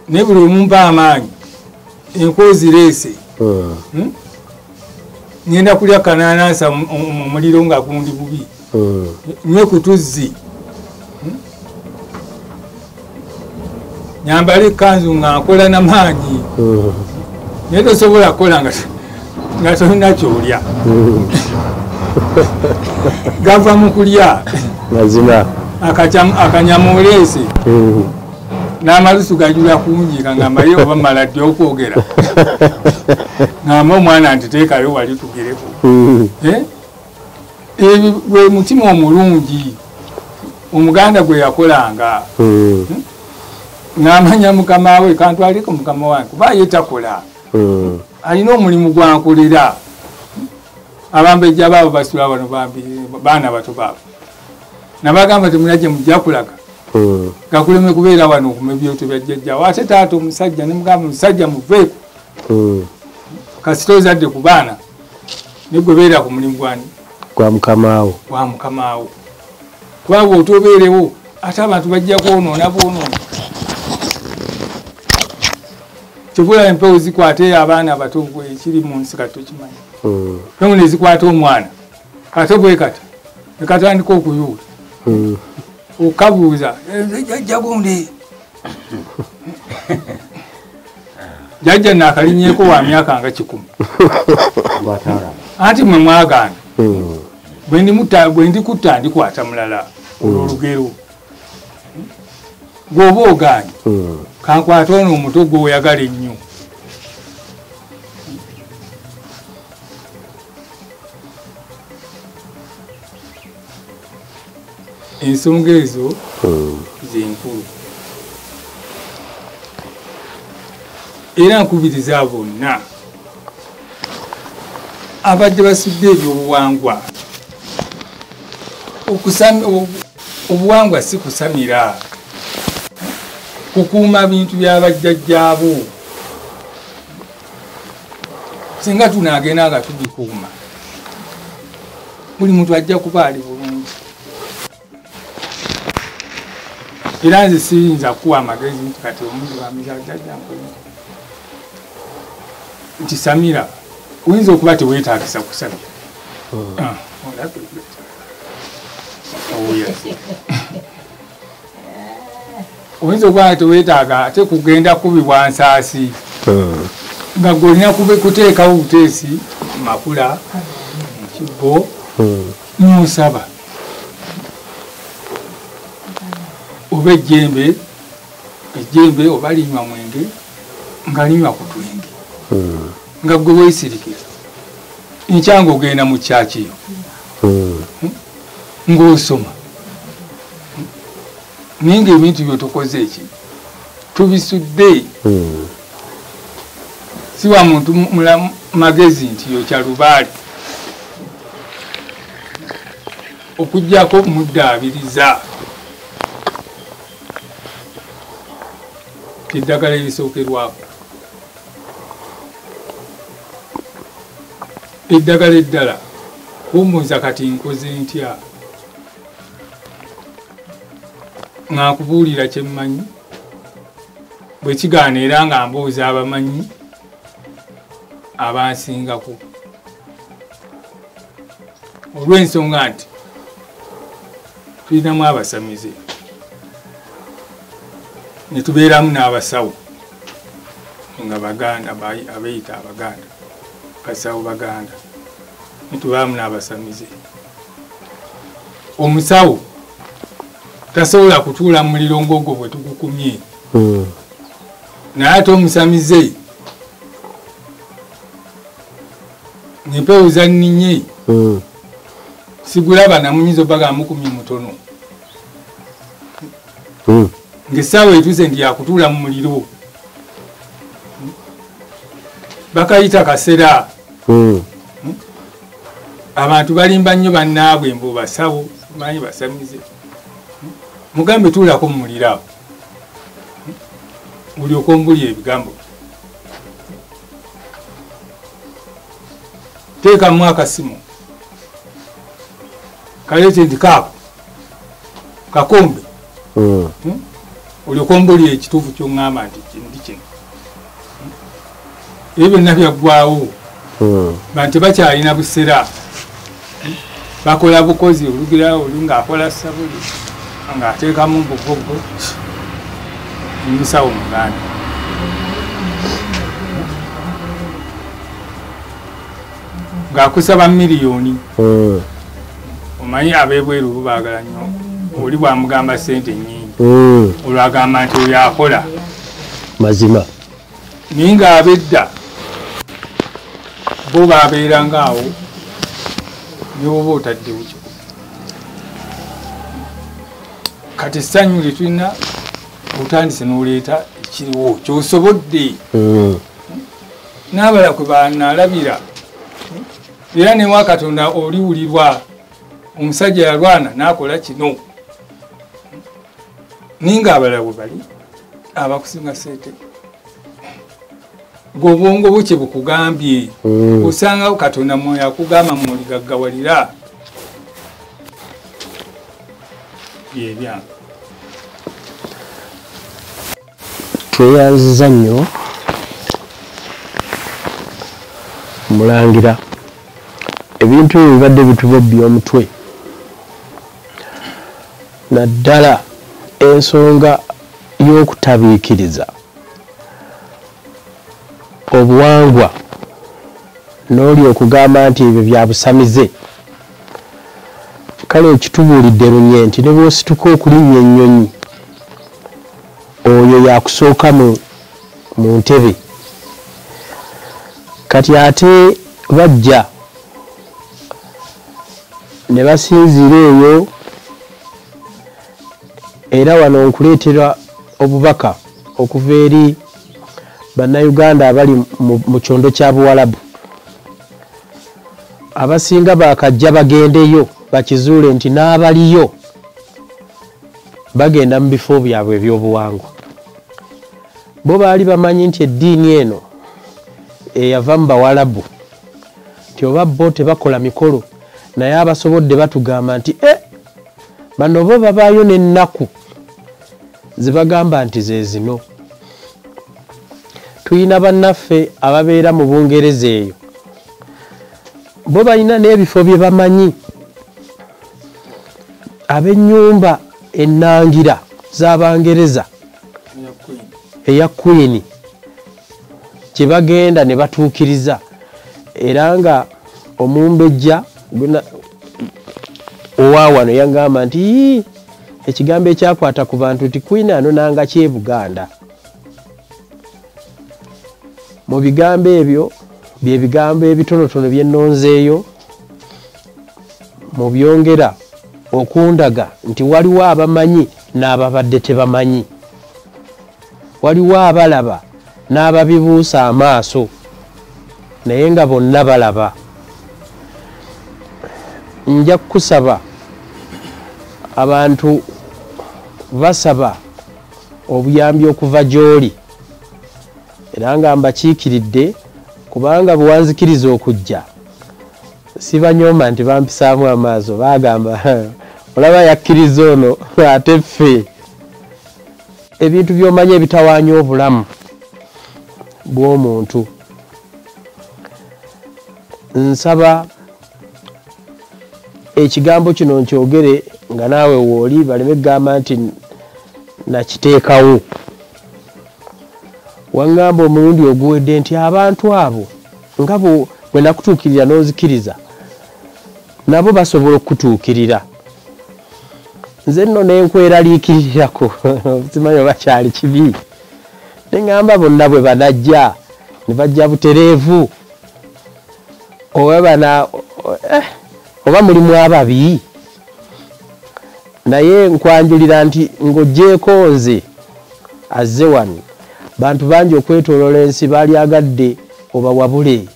Naye buli omumpa amaanyi, enko zireese. Ngenda kulya kanaanansi omuliro nga gundi bubi, nywe ku tuzzi, nyambale ekkanzu nga nkola n'amaanyi. Naye tosobola kukola nga tolina ky'olya. Gava mu kulya. Mazima. Akanyama oleese n'amalusu gajula kungi, ngamba ye oba mmala ddi okwogera, ngamba omwana nti teekayo wali tugereko. Ebyo gwe mutima omulungi Omuganda gwe yakolanga. N'amanya mukama we, kantwaleko mukama wange, kuba ye takola, alina omulimu gwankolera. Abambejja baabo basula wano bambi baana bato baabo, nabagamba temulajje mujja kulaga gakuleme kubeera wano okuma ebyoto bya jjajjaawo. Ate taata omusajja ne mugamba omusajja muveeko, kasita ozadde ku baana ne gwe beera ku mulimu gwani gwa mukamaawo, gwa mukamaawo. Kuba bw'otobeerewo ate abantu bajja kwonoona bwonoona. Kyokka empewo zikwata eyo abaana abato ekiri mu nsi kati tokimanyi. Empewo ne zikwata omwana kato bwe kati ne katandika okuyuula, okabuuza jjajja gundi. Jjajja naakalinnyeko wa myaka nga 100. Anti mwe mwagaana. Bwe ndikutta ndikwata mulala olwo olugero. Gw'oba ogaanye kankwate ono omuto gw'oyagala ennyo. Ensonga ezo zenkulu. Era nkubiriza bonna abadde basudde ebyobuwangwa. Obuwangwa si kusamira, kukuuma bintu byabajjajjaabo. Singa tunaagenda nga tubikuuma, buli muntu ajja kuba ali bulungi. Era nze siyinza kuwa amagezi nti kati omuntu bamiza jjajja nti samira, oyinza okuba teweetaagisa kusamira. Oyinza okuba teweetaaga ate kugenda kubibwa nsaasi nga gw'olina kuteekawo buteesi makula kibbo n'osaba oba ejjembe oba linywa mwenge nga linywa ku twenge nga gwe weesirikira. Enkya ng'ogenda mu kyakiyo ng'osoma naye ng'ebintu by'otokoze eki tubisudde. Si wa muntu magezi nti yokya lubaale okuggyako muddaabiriza eddagala erisookerwako. Eddagala eddala kumbuuza kati nkoze ntya nga nkubuulira kye mmanyi, bwe kigaana era nga mbuuza abamanyi abansingako, olw'ensonga nti tulinamu abasamize ne tubeeramu n'abasawo nga Baganda, abeeyita Abaganda, basawo Baganda, ne tubaamu n'abasamize. Omusawo tasobola kutuula mu muliro ng'ogwo bwe tugukumye, naye ate omusamize ng'empewo zanninye sigulaba namunyiza obbaga amukumye mutono, ng'essaawa etuuse nti yakutuula mu muliro. Bakayita kasera. Abantu balimba nnyo bannaabwe mbu basawo manyi basamize. Mugambe tuulako mu muliro awo olyoke ombulye ebigambo. Teekamu akasimu kaleete nti kaako kakombe olyoke ombulye ekituufu ky'oŋŋamba nti ndi kino. Ebyo byonna byaggwawo. Bantu tebakyalina busera, bakola bukozi. Olugira oli ng'akola sabuli ng'ateekamu bugogo musawo Muganda. Ng'akusaba miliyoni. Omanyi ab'ebweru bo baagala nnyo oli bw'amugamba ssente nnyingi olwo agamba nti oyo akola mazima. Naye ng'ab'edda bo babeeranga awo ne bw'oba otaddewo kyo. Kati essanyu lye tulina otandise n'oleeta ekiriwo ky'osobodde n'abalala kwe banaalabira. Era ne wa Katonda oliwulirwa omusajja yalwana n'akola kino, naye ng'abalala bwe bali abakusinga ssente ng'obwongo bwo kye bukugambye. Osangawo Katonda mwoyo akugamba muligaggawalira byebyange. Tweyanziza nnyo Mulangira. Ebintu ebyo bibadde bitubobbya omutwe, naddala ensonga y'okutabiikiriza. obuwangwa n'oli okugamba nti ebyo bya busamize. Kale ekitubuulidde lunye nti ne bw'osituka okulinnya ennyonyi oyo yakusooka mu ntebe. Kati ate bajja ne basinziira eyo, era wano nkuleetera obubaka okuva eri bannayuganda abali mu kyondo kya Buwalabu. Abasinga bakajja bagendeyo bakizuule nti n'abaliyo bagenda mu bifo byabwe ebyobuwangwa. Bo baali bamanyi nti eddiini eno eyava mu Bawalabu nti oba bo tebakola mikolo, naye abasobodde batugamba nti bano bo babaayo n'ennaku zebagamba nti ze zino. Tuyina bannaffe ababeera mu Bungereza eyo, bo balina n'ebifo bye bamanyi. Ab'ennyumba ennangira z'Abangereza eya Queen kye bagenda ne batuukiriza, era nga omumbejja owa wano yagamba nti ekigambo ekyakwata ku bantu nti Queen anonanga ki e Buganda. Mu bigambo ebyo bye bigambo ebitonotono bye nnonzeeyo mu byongera okundaga nti waliwo abamanyi n'ababadde tebamanyi, waliwo abalaba n'ababibuusa amaaso naye nga bonna balaba. Nja kukusaba, abantu basaba obuyambi okuva gy'oli, era nga mbakiikiridde kubanga bwe wanzikiriza okujja sibanyooma nti bampisaamu amaaso, baagamba olaba yakkiriza ono ate ffe. Ebintu by'omanyi ebitawaanya obulamu bw'omuntu, nsaba ekigambo kino nkyogere nga naawe wooli baleme kugamba nti nakiteekawo. Wangamba omulundi oguwedde nti abantu abo nga bwe nakutuukirira n'ozikiriza nabo basobola okutuukirira. Nze nno nenkweraliikirirako simanyi oba kyali kibi, ne ŋŋamba bonna bwe banajja ne bajja butereevu oba bana oba mulimu ababi. Naye nkwanjulira nti ng'oggyeeko nze azze wano, bantu bangi okwetooloola ensi baalyagadde obawabule,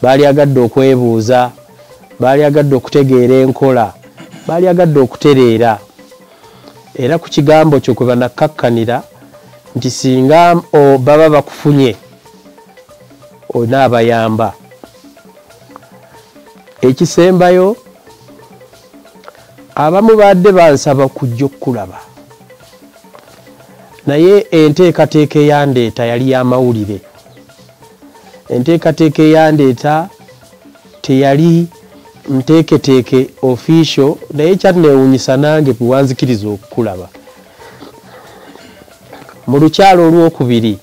baalyagadde okwebuuza, baalyagadde okutegeera enkola, baalyagadde okutereera. Era ku kigambo kyo kwe banakkakkanira nti singa baba bakufunye onaabayamba. Ekisembayo, abamu badde bansaba kujja okukulaba, naye enteekateeka eyandeeta yali y'amawulire. Enteekateeka eyandeeta teyali nteeketeeke official, naye kyanneewuunyisa nange bwe wanzikiriza okukulaba. Mu lukyalo olwokubiri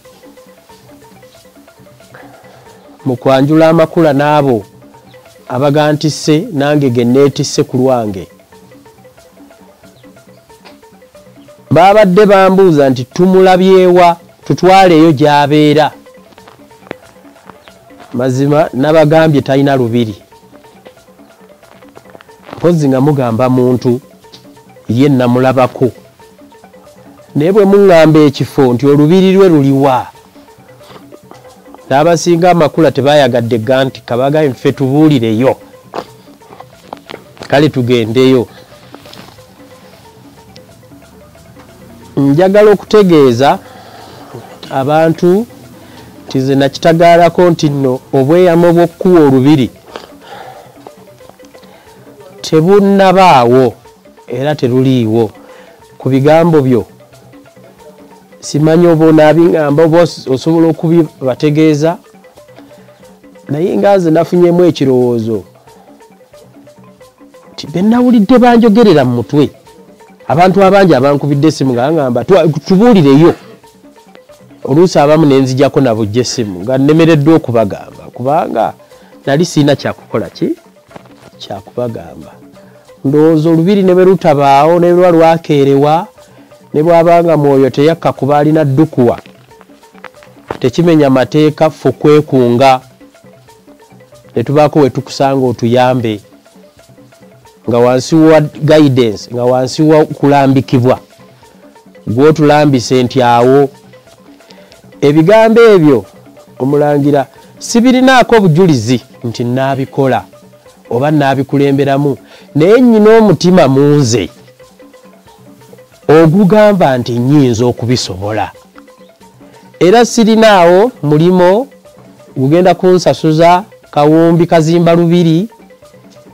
mu kwanjula amakula n'abo abagantisse nange ge neetisse ku lwange, babadde bambuuza nti tumulabyewa, tutwaleeyo gy'abeera. Mazima nabagambye talina lubiri, mpozzi nga mugamba muntu ye namulabako, naye bwe muŋŋamba ekifo nti olubiri lwe luliwa, n'abasinga amakula tebayagadde ga nti kabagambye ffe tubuulireyo, kale tugendeyo. Njagala okutegeeza abantu nti nze nakitagaalako nti nno obweyamo bw'okukuwa olubiri tebunnabaawo era teruliiwo. Ku bigambo byo simanyi oba onaabingamba oba osobola okubibategeeza, naye nga nze nafunyemu ekirowoozo nti be nawulidde banjogerera mu mutwe. Abantu abangi abankubidde essimu nga bangamba tubuulireyo Oluusi abamu ne nzijako na bujja essimu nga nnemereddwa okubagamba kubanga nali sirina kyakukola ki kyakubagamba. Ndowooza olubiri ne bwe lutabaawo ne lwa lwakeerewa ne bw'abanga mwoyo teyakka kuba alina ddukuwa, tekimenya mateeka ffe kwekunga ne tubaako we tukusanga otuyambe nga wansi wa guidance, nga wansi wa kulambikibwa gw'otulambise nti awo ebigambo ebyo omulangira sibirinaako obujulizi nti nnaabikola oba nnaabikulemberamu, naye nnyina omutima mu nze ogugamba nti nnyinza okubisobola. Era sirinaawo mulimo gugenda kunsasuza kawumbi kazimba lubiri,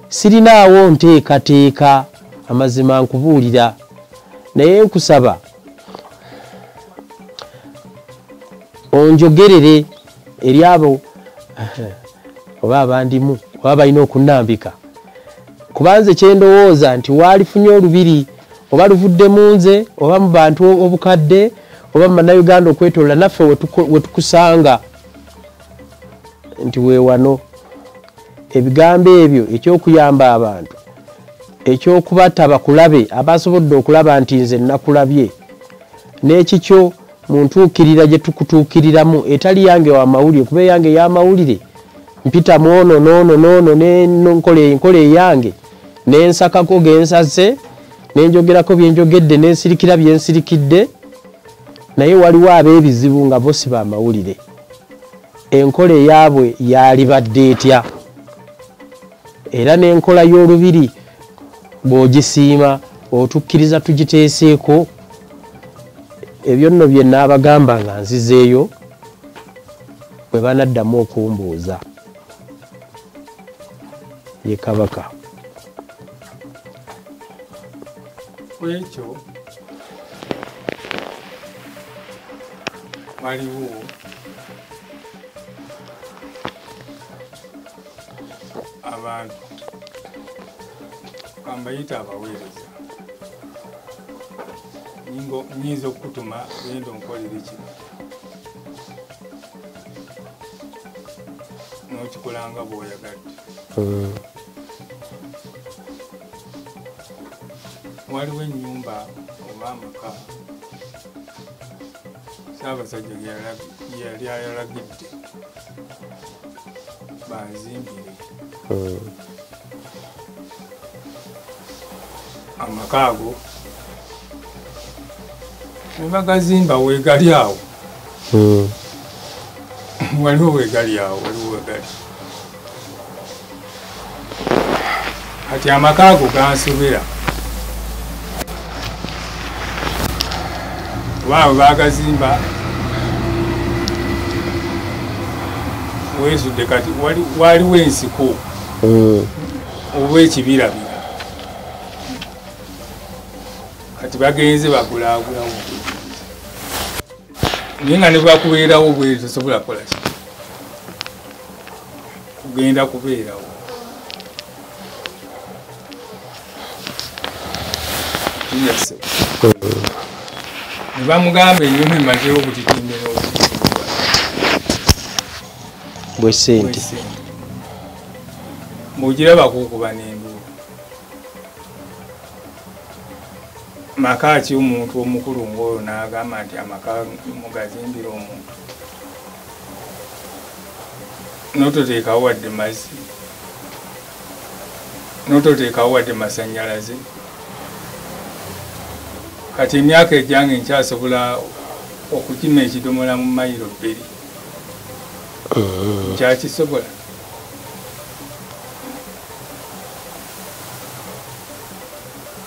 sirinaawo nteekateeka, amazima nkubuulira. Naye nkusaba onjogerere eri abo oba abandimu oba balina okunnambika, kubanze kye ndowooza nti waalifunye olubiri oba luvudde mu nze oba mu bantu obukadde oba mu bannayuganda okwetoloola naffe we tukusanga nti weewano. Ebigambo ebyo ekyokuyamba abantu, ekyokubata bakulabe abasobodde okulaba nti nze nakulabye, n'ekikyo mu ntuukirira gye tukutuukiriramu etali yange wa mawulire, kuba eyange ey'amawulire mpita mu ono n'ono n'ono ne nkola eyange ne nsakako ge nsaze ne njogerako bye njogedde ne nsirikira bye nsirikidde, naye waliwo ab'ebizibu nga bo si bamawulire. Enkola eyaabwe yaalibadde etya? Era n'enkola y'olubiri bw'ogisiima otukkiriza tugiteeseeko. Ebyo nno bye naabagamba nga nzizeeyo bwe banaddamu okumbuuza. Ye Kabaka. Ekyo waliwo abantu kambayita abaweereza, nyinza okukutuma genda onkolere kino n'okikola nga bw'oyagadde. Waliwo ennyumba oba amaka Ssaabasajja yali ayalagidde banzimbire. Amaka ago ne bagazimba weegali awo, waliwo weegali awo, waliwo weegali. Kati amaka ago gansobera oba bagazimba weesudde kati waliwo ensiko oba ekibirabira, kati bagenze bagulaagulawo, naye nga ne bwakubeerawo bweri tosobola kukola ki kugenda kubeerawo. Ne bamugamba ennyumba emazeewo obutitimbe n'obutitimbe bw'essente bw'ogiraba kukuba n'enduulu. Maka ki omuntu omukulu ng'oyo n'agamba nti amaka mugazimbira omuntu n'ototeekawo wadde mazzi, n'ototeekawo wadde masannyalaze. Kati emyaka egyange nkyasobola okukima ekidomola mu mayiro 2, nkyakisobola.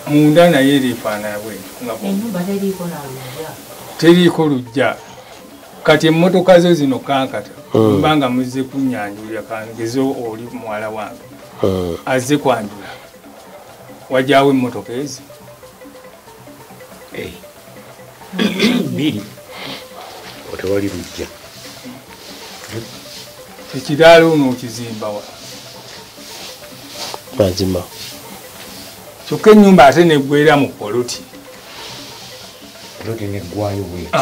Munda naye erifaanana bwetyo, teriiko luggya. Kati emmotoka zo zino kankata mbanga muzze kunnyanjulira, kangeze oli muwala wange azze kwanjula, wajjawo emmotoka ezi 2 otewali luggya. Ekiraalo ono okizimbawa mazima, kyokka ennyumba ate neggwera mu poloti, poloti neggwayo bweti.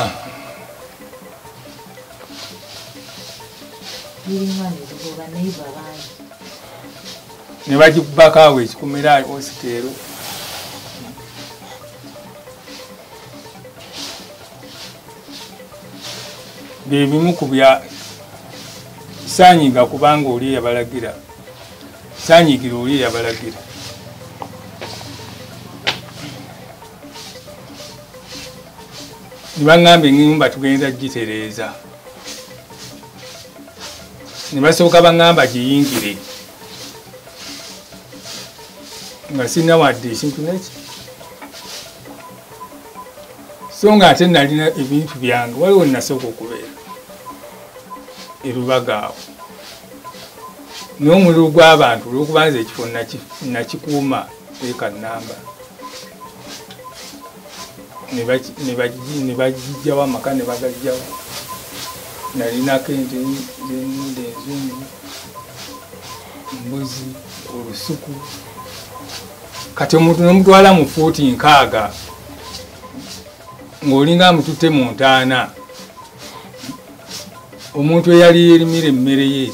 Ne bagikubako awo ekikomera ositeero. Bye bimu ku bya saanyiga kubanga oli yabalagira, saanyigira oli yabalagira. Ne baŋŋamba ennyumba tugenda gitereeza. Ne basooka baŋŋamba giyingire. Nga sirina wadde ekintu neki. So nga ate nalina ebintu byange, waliwo nasooka okubeera e Lubaga awo. N'omululu gw'abantu olw'okuba nze ekifo nakikuuma eka nnamba. Ne bagijjawo amaka ne bagajjawo. Nalinako ente z'ennunda enzungu, embuzi, olusuku. Kati omuntu n'omutwala mu fuuti 60 ng'olinga amututte mu ntaana. Omuntu eyali yeerimira emmere ye,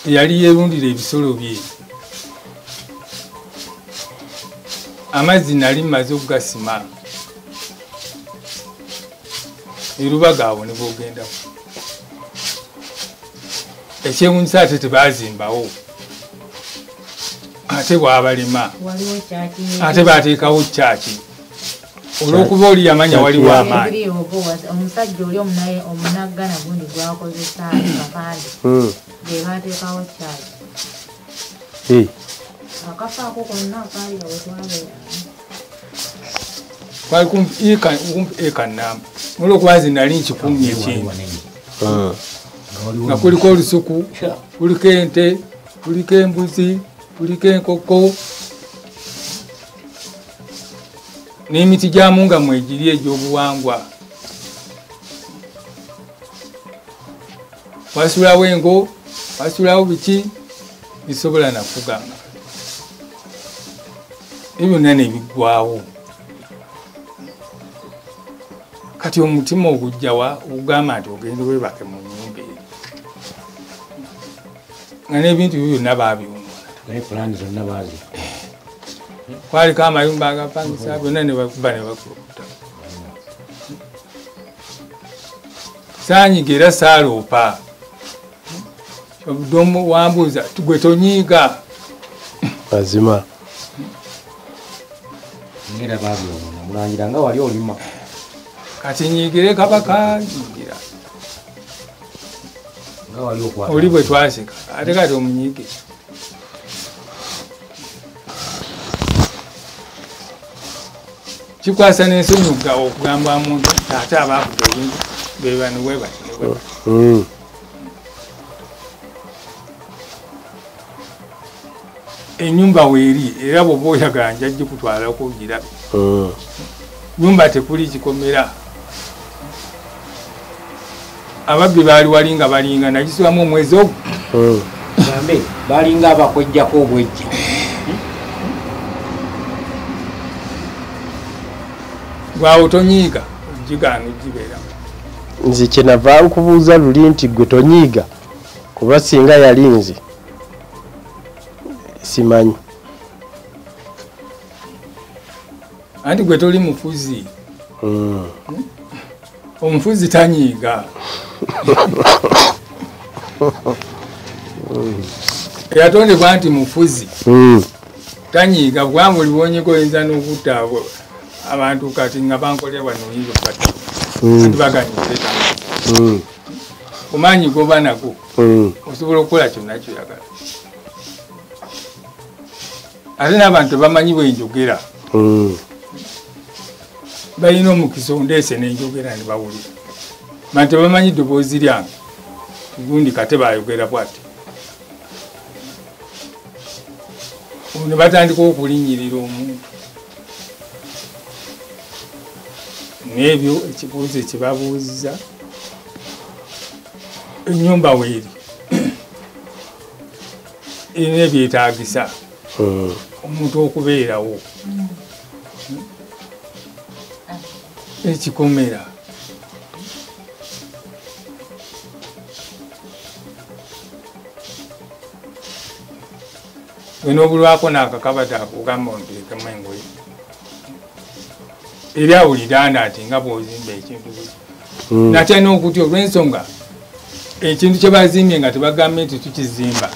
eyali yeerundira ebisolo bye. Amazzi nali mmaze okugasima. E Lubaga awo ne boogendako. Ekyewuunyisa ate tebaazimbawo. Ate bw'abalima. Ate baateekawo kyaki. Olw'okuba oli yamanya waliwo amaanyi. Omusajja oli omunaggana gundi gwakozesa akapande. Ge baateekawo kyaki. Akafa ako konna kaali nga bwe twabeera. Kwali kumpi eka nnamba. Olw'okuba nze nali nkikumye ekintu. Nga kuliko olusuku, kuliko ente, kuliko embuzi, kuliko enkoko. N'emiti gyamu nga mwegiri egy'obuwangwa. Wasulawo engo, wasulawo biki, bisobola nakugamba. Ebyo byonna ne biggwawo. Kati omutima ogujjawa ogugamba nti ogenda weebake mu nnyumba eyo. Nga n'ebintu byo byonna baabyonoona. Naye pulaani zonna baazi. Kwaliko amayumba agapangisa byonna ne bakuba ne bakuta. Saanyiga era saaloopa. Obudde wambuuza gwe tonyiiga. Mazima. Era baabyonoona mulangira nga wali olima. Kati nyiigire kabaka nyiigira. Oli bwe twaseka ate kati omunyiige. Kikwasa n'ensonyi okugamba omuntu ate abaakuta ebintu be bano bwe bati ne bwe bati. Ennyumba weeri era bw'oba oyagala nja gikutwalako ogirabe. Nnyumba tekuli kikomera. Ababbi baali wali nga balinga nagisulamu omwezi ogwo. Gambe balinga abakwejjako obwejja. Gwawo tonyiiga ogigaana ogibeeramu. Nze kye nava nkubuuza luli nti gwe tonyiiga kuba singa yali nze simanyi. Anti gwe toli mufuzi. Omufuzi tanyiiga. Eyatondebwa nti mufuzi tanyiiga kubanga buli bw'onyiga oyinza n'okutta abo abantu kati nga bankolera wano oyinza okubatta. Anti baganyiize tamu. Omaanyi goba nago osobola okukola kyonna ky'oyagala. Ate n'abantu tebamanyi bwe njogera. Balina omukisa ondeese n'enjogera ne bawulira. Bantu tebamanyi ddoboozi lyange. Gundi kate bayogera bw'ati. Ne batandika okulinnyirira omuntu. N'ebyo ekibuuzo ekibabuuziza ennyumba weeri erina ebyetaagisa omuntu okubeerawo. Ekikomera. N'obulwako n'akakabata akugamba onteekemu engoye. Era awuliranda ati nga bw'ozimba ekintu. Natya n'okutya olw'ensonga ekintu kye bazimbye nga tebagambye nti tukizimba.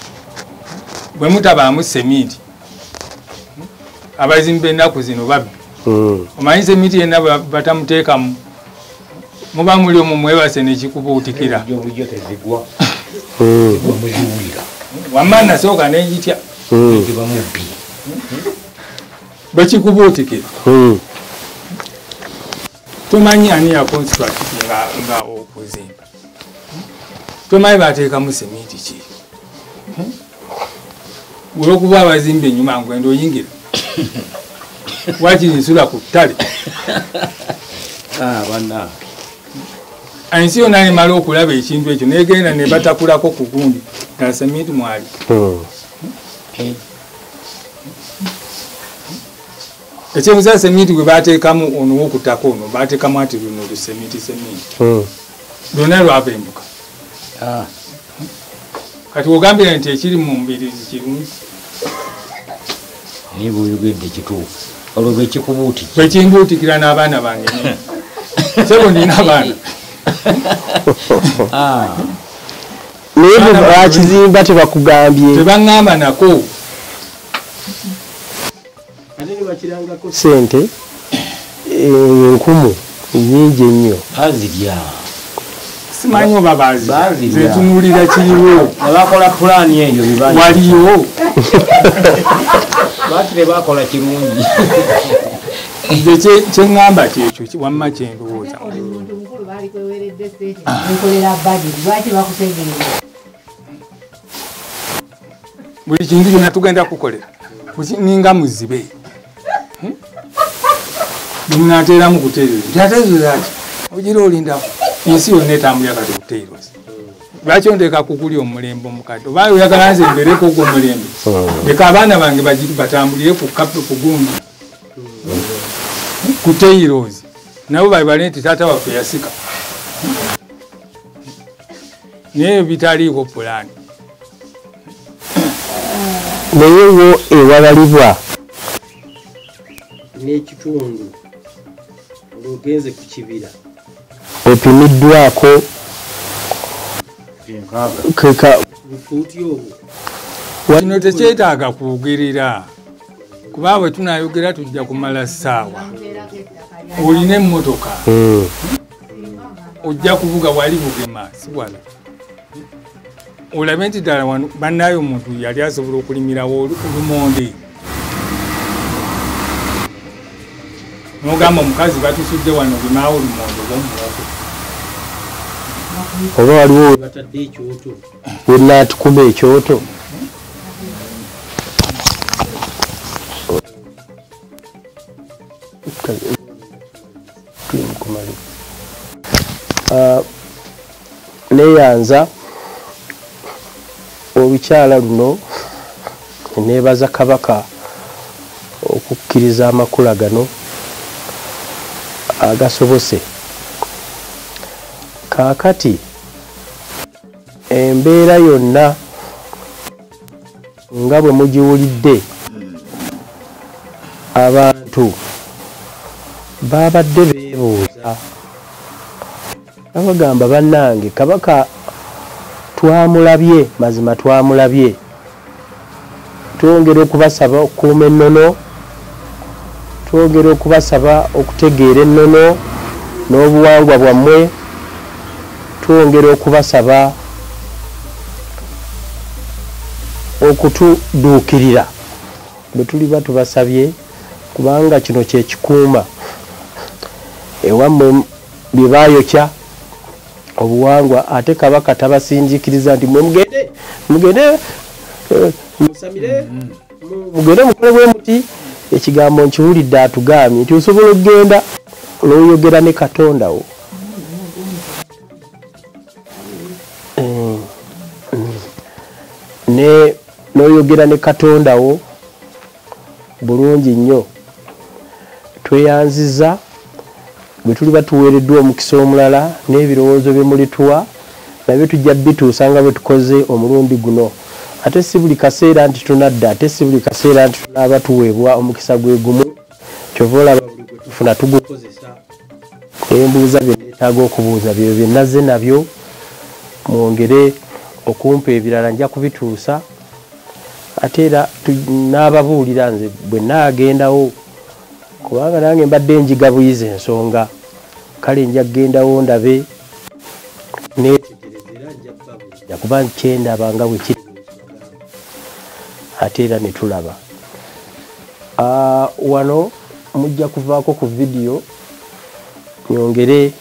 Bwe mutabaamu seminti, abazimba ennaku zino babbi. Omanyi seminti yenna batamuteekamu, muba muli omwo mwebase nekikubuutikira. Bulijjo tezigwa. Muziwulira. Wamma nasooka ne ngitya. Kiba mubbi. Bwe kikubuutikira. Tomanyi ani yaconstruct nga okuzimba. Tomanyi bateekamu seminti ki. Olw'okuba abazimba ennyuma ngwenda oyingira. Waakiri nsula ku ttale. Bannange. Ensi yonna nemala okulaba ekintu ekyo negenda ne batakulako ku gundi nga seminti mwali. Ekyebuuza seminti gwe bateekamu ono w'okutaka ono bateekamu ati luno luseminti seminti. Lwonna lwava embuka. Kati ogambira nti ekiri mu mbirizi kirungi. Naye bw'oyogedde kituufu. Olwo bwe kikubuutikira. Bwe kimbuutikira n'abaana bange. Ssebo nnina abaana. Naye bwe bakizimba tebakugambye. Tebaŋŋamba nako. Ate ne bakirangako ssente enkumu nnyingi ennyo. Bazirya. Simanyi oba baazirya. Nze ntunuulira kiriwo. Ne bakola pulaani eyo bye waliwo. Lwaki tebakola kirungi? Nze kye ŋŋamba kyekyo wamma kye ndowooza. Oli muntu mukulu baalikweweredde ssente nekolera budget, lwaki bakutegeera? Buli kintu kyonna tugenda kukolera. Ninga muzibe. Munateeramu kuteereza. Nti ate ezo zaaki? Ogira olindako. Ensi yonna etambulira kati kuteereza. Lwaki onteeka kuguli omulembe omukadde? Oba oyagala nze mbeereko ogwo omulembe? Leka abaana bange batambulire ku kape ku gundi. Ku teerozi. Nabo babale nti taata waffe yasika. Naye bitaliiko pulaani. Naye wo ewabalibwa n'ekitundu ng'ogenze ku kibira opimiddwako bufuuti obwo. Kino tekyetaaga kwogerera kuba bwe tunaayogera tujja kumala ssaawa. Olina emmotoka ojja kuvuga wali Bugema si wala. Olabe nti ddala wano bannaayo omuntu yali asobola okulimirawo olumonde. N'ogamba omukazi batusudde wano limaawo olumonde oba omuwogo. Oba waliwo batadde ekyoto. Wenaatukuma ekyoto. Neeyanza olukyala luno neebaza Kabaka okukkiriza amakula gano agasobose. Kaakati embeera yonna nga bwe mugiwulidde abantu babadde beebuuza abagamba bannange Kabaka twamulabye, mazima twamulabye. Twongera okubasaba okukuuma ennono, twongera okubasaba okutegeera ennono n'obuwangwa bwammwe, twongera okubasaba okutuduukirira bwe tuliba tubasabye, kubanga kino kye kikuuma ewammwe bye baayokya obuwangwa. Ate Kabaka tabasindiikiriza nti mwe mugende mugende musamire mugende mukole bwe muti. Ekigambo nkiwulidde atugambye nti osobola okugenda n'oyogera ne Katonda wo. N'oyogera ne Katonda wo bulungi nnyo. Tweyanziza bwe tuliba tuweereddwa omukisa omulala n'ebirowoozo bye mulituwa nabyo tujja bituusa nga bwe tukoze omulundi guno. Ate si buli kaseera nti tunadda, ate si buli kaseera nti tunaaba tuweebwa omukisa gwe gumu. Kyova olaba buli gwe tufuna tugukozesa. Embuuza bye neetaaga okubuuza bye bye nazze nabyo, mwongere okumpa ebirala nja kubituusa. Ate era n'ababuulira nze bwe naagendawo, kubanga nange mbadde njiga buyizi ensonga, kale nja kugendawo ndabe neetegereze, era nja kubabuulira kuba kyendaba nga bwe kiri, ate era ne tulaba. Wano mujja kuvaako ku vidiyo nyongere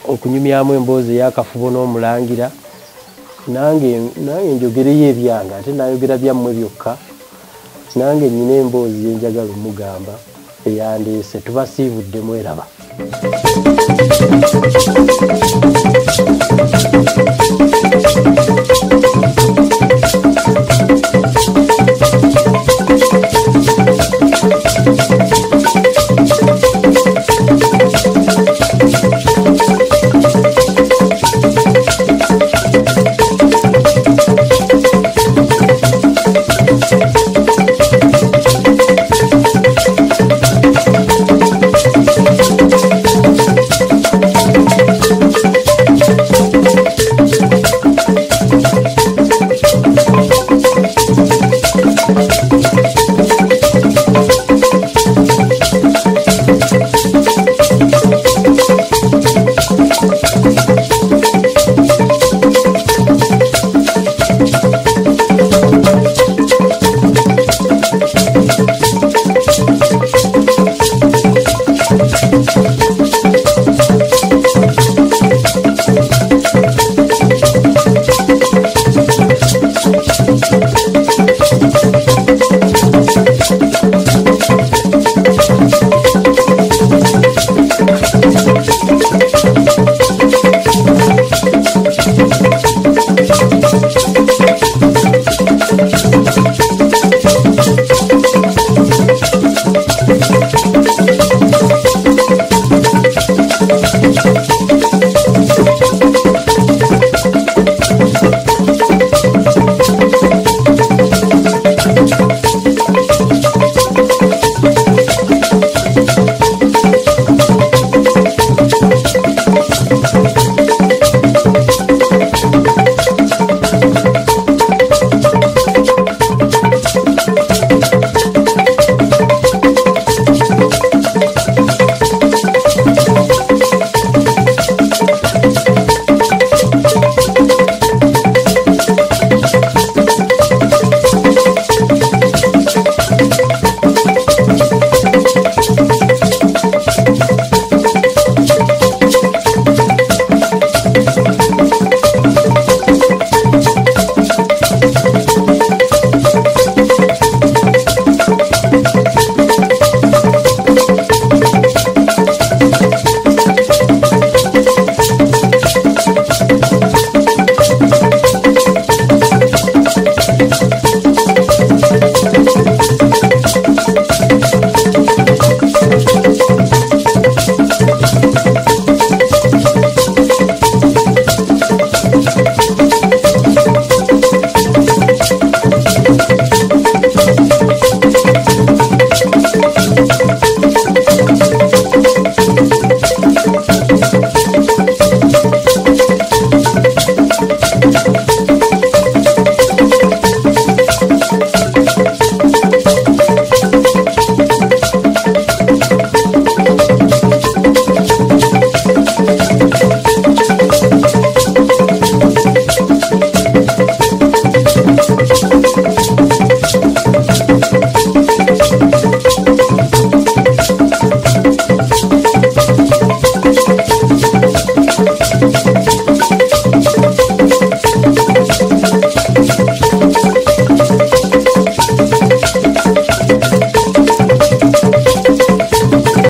okunyumyamu emboozi ey'akafubo n'omulangira, nange njogereyo ebyange, ate nayogera byammwe byokka. Nange nnyina emboozi ye njagala omugamba eyandeese. Tubasiibudde mweraba.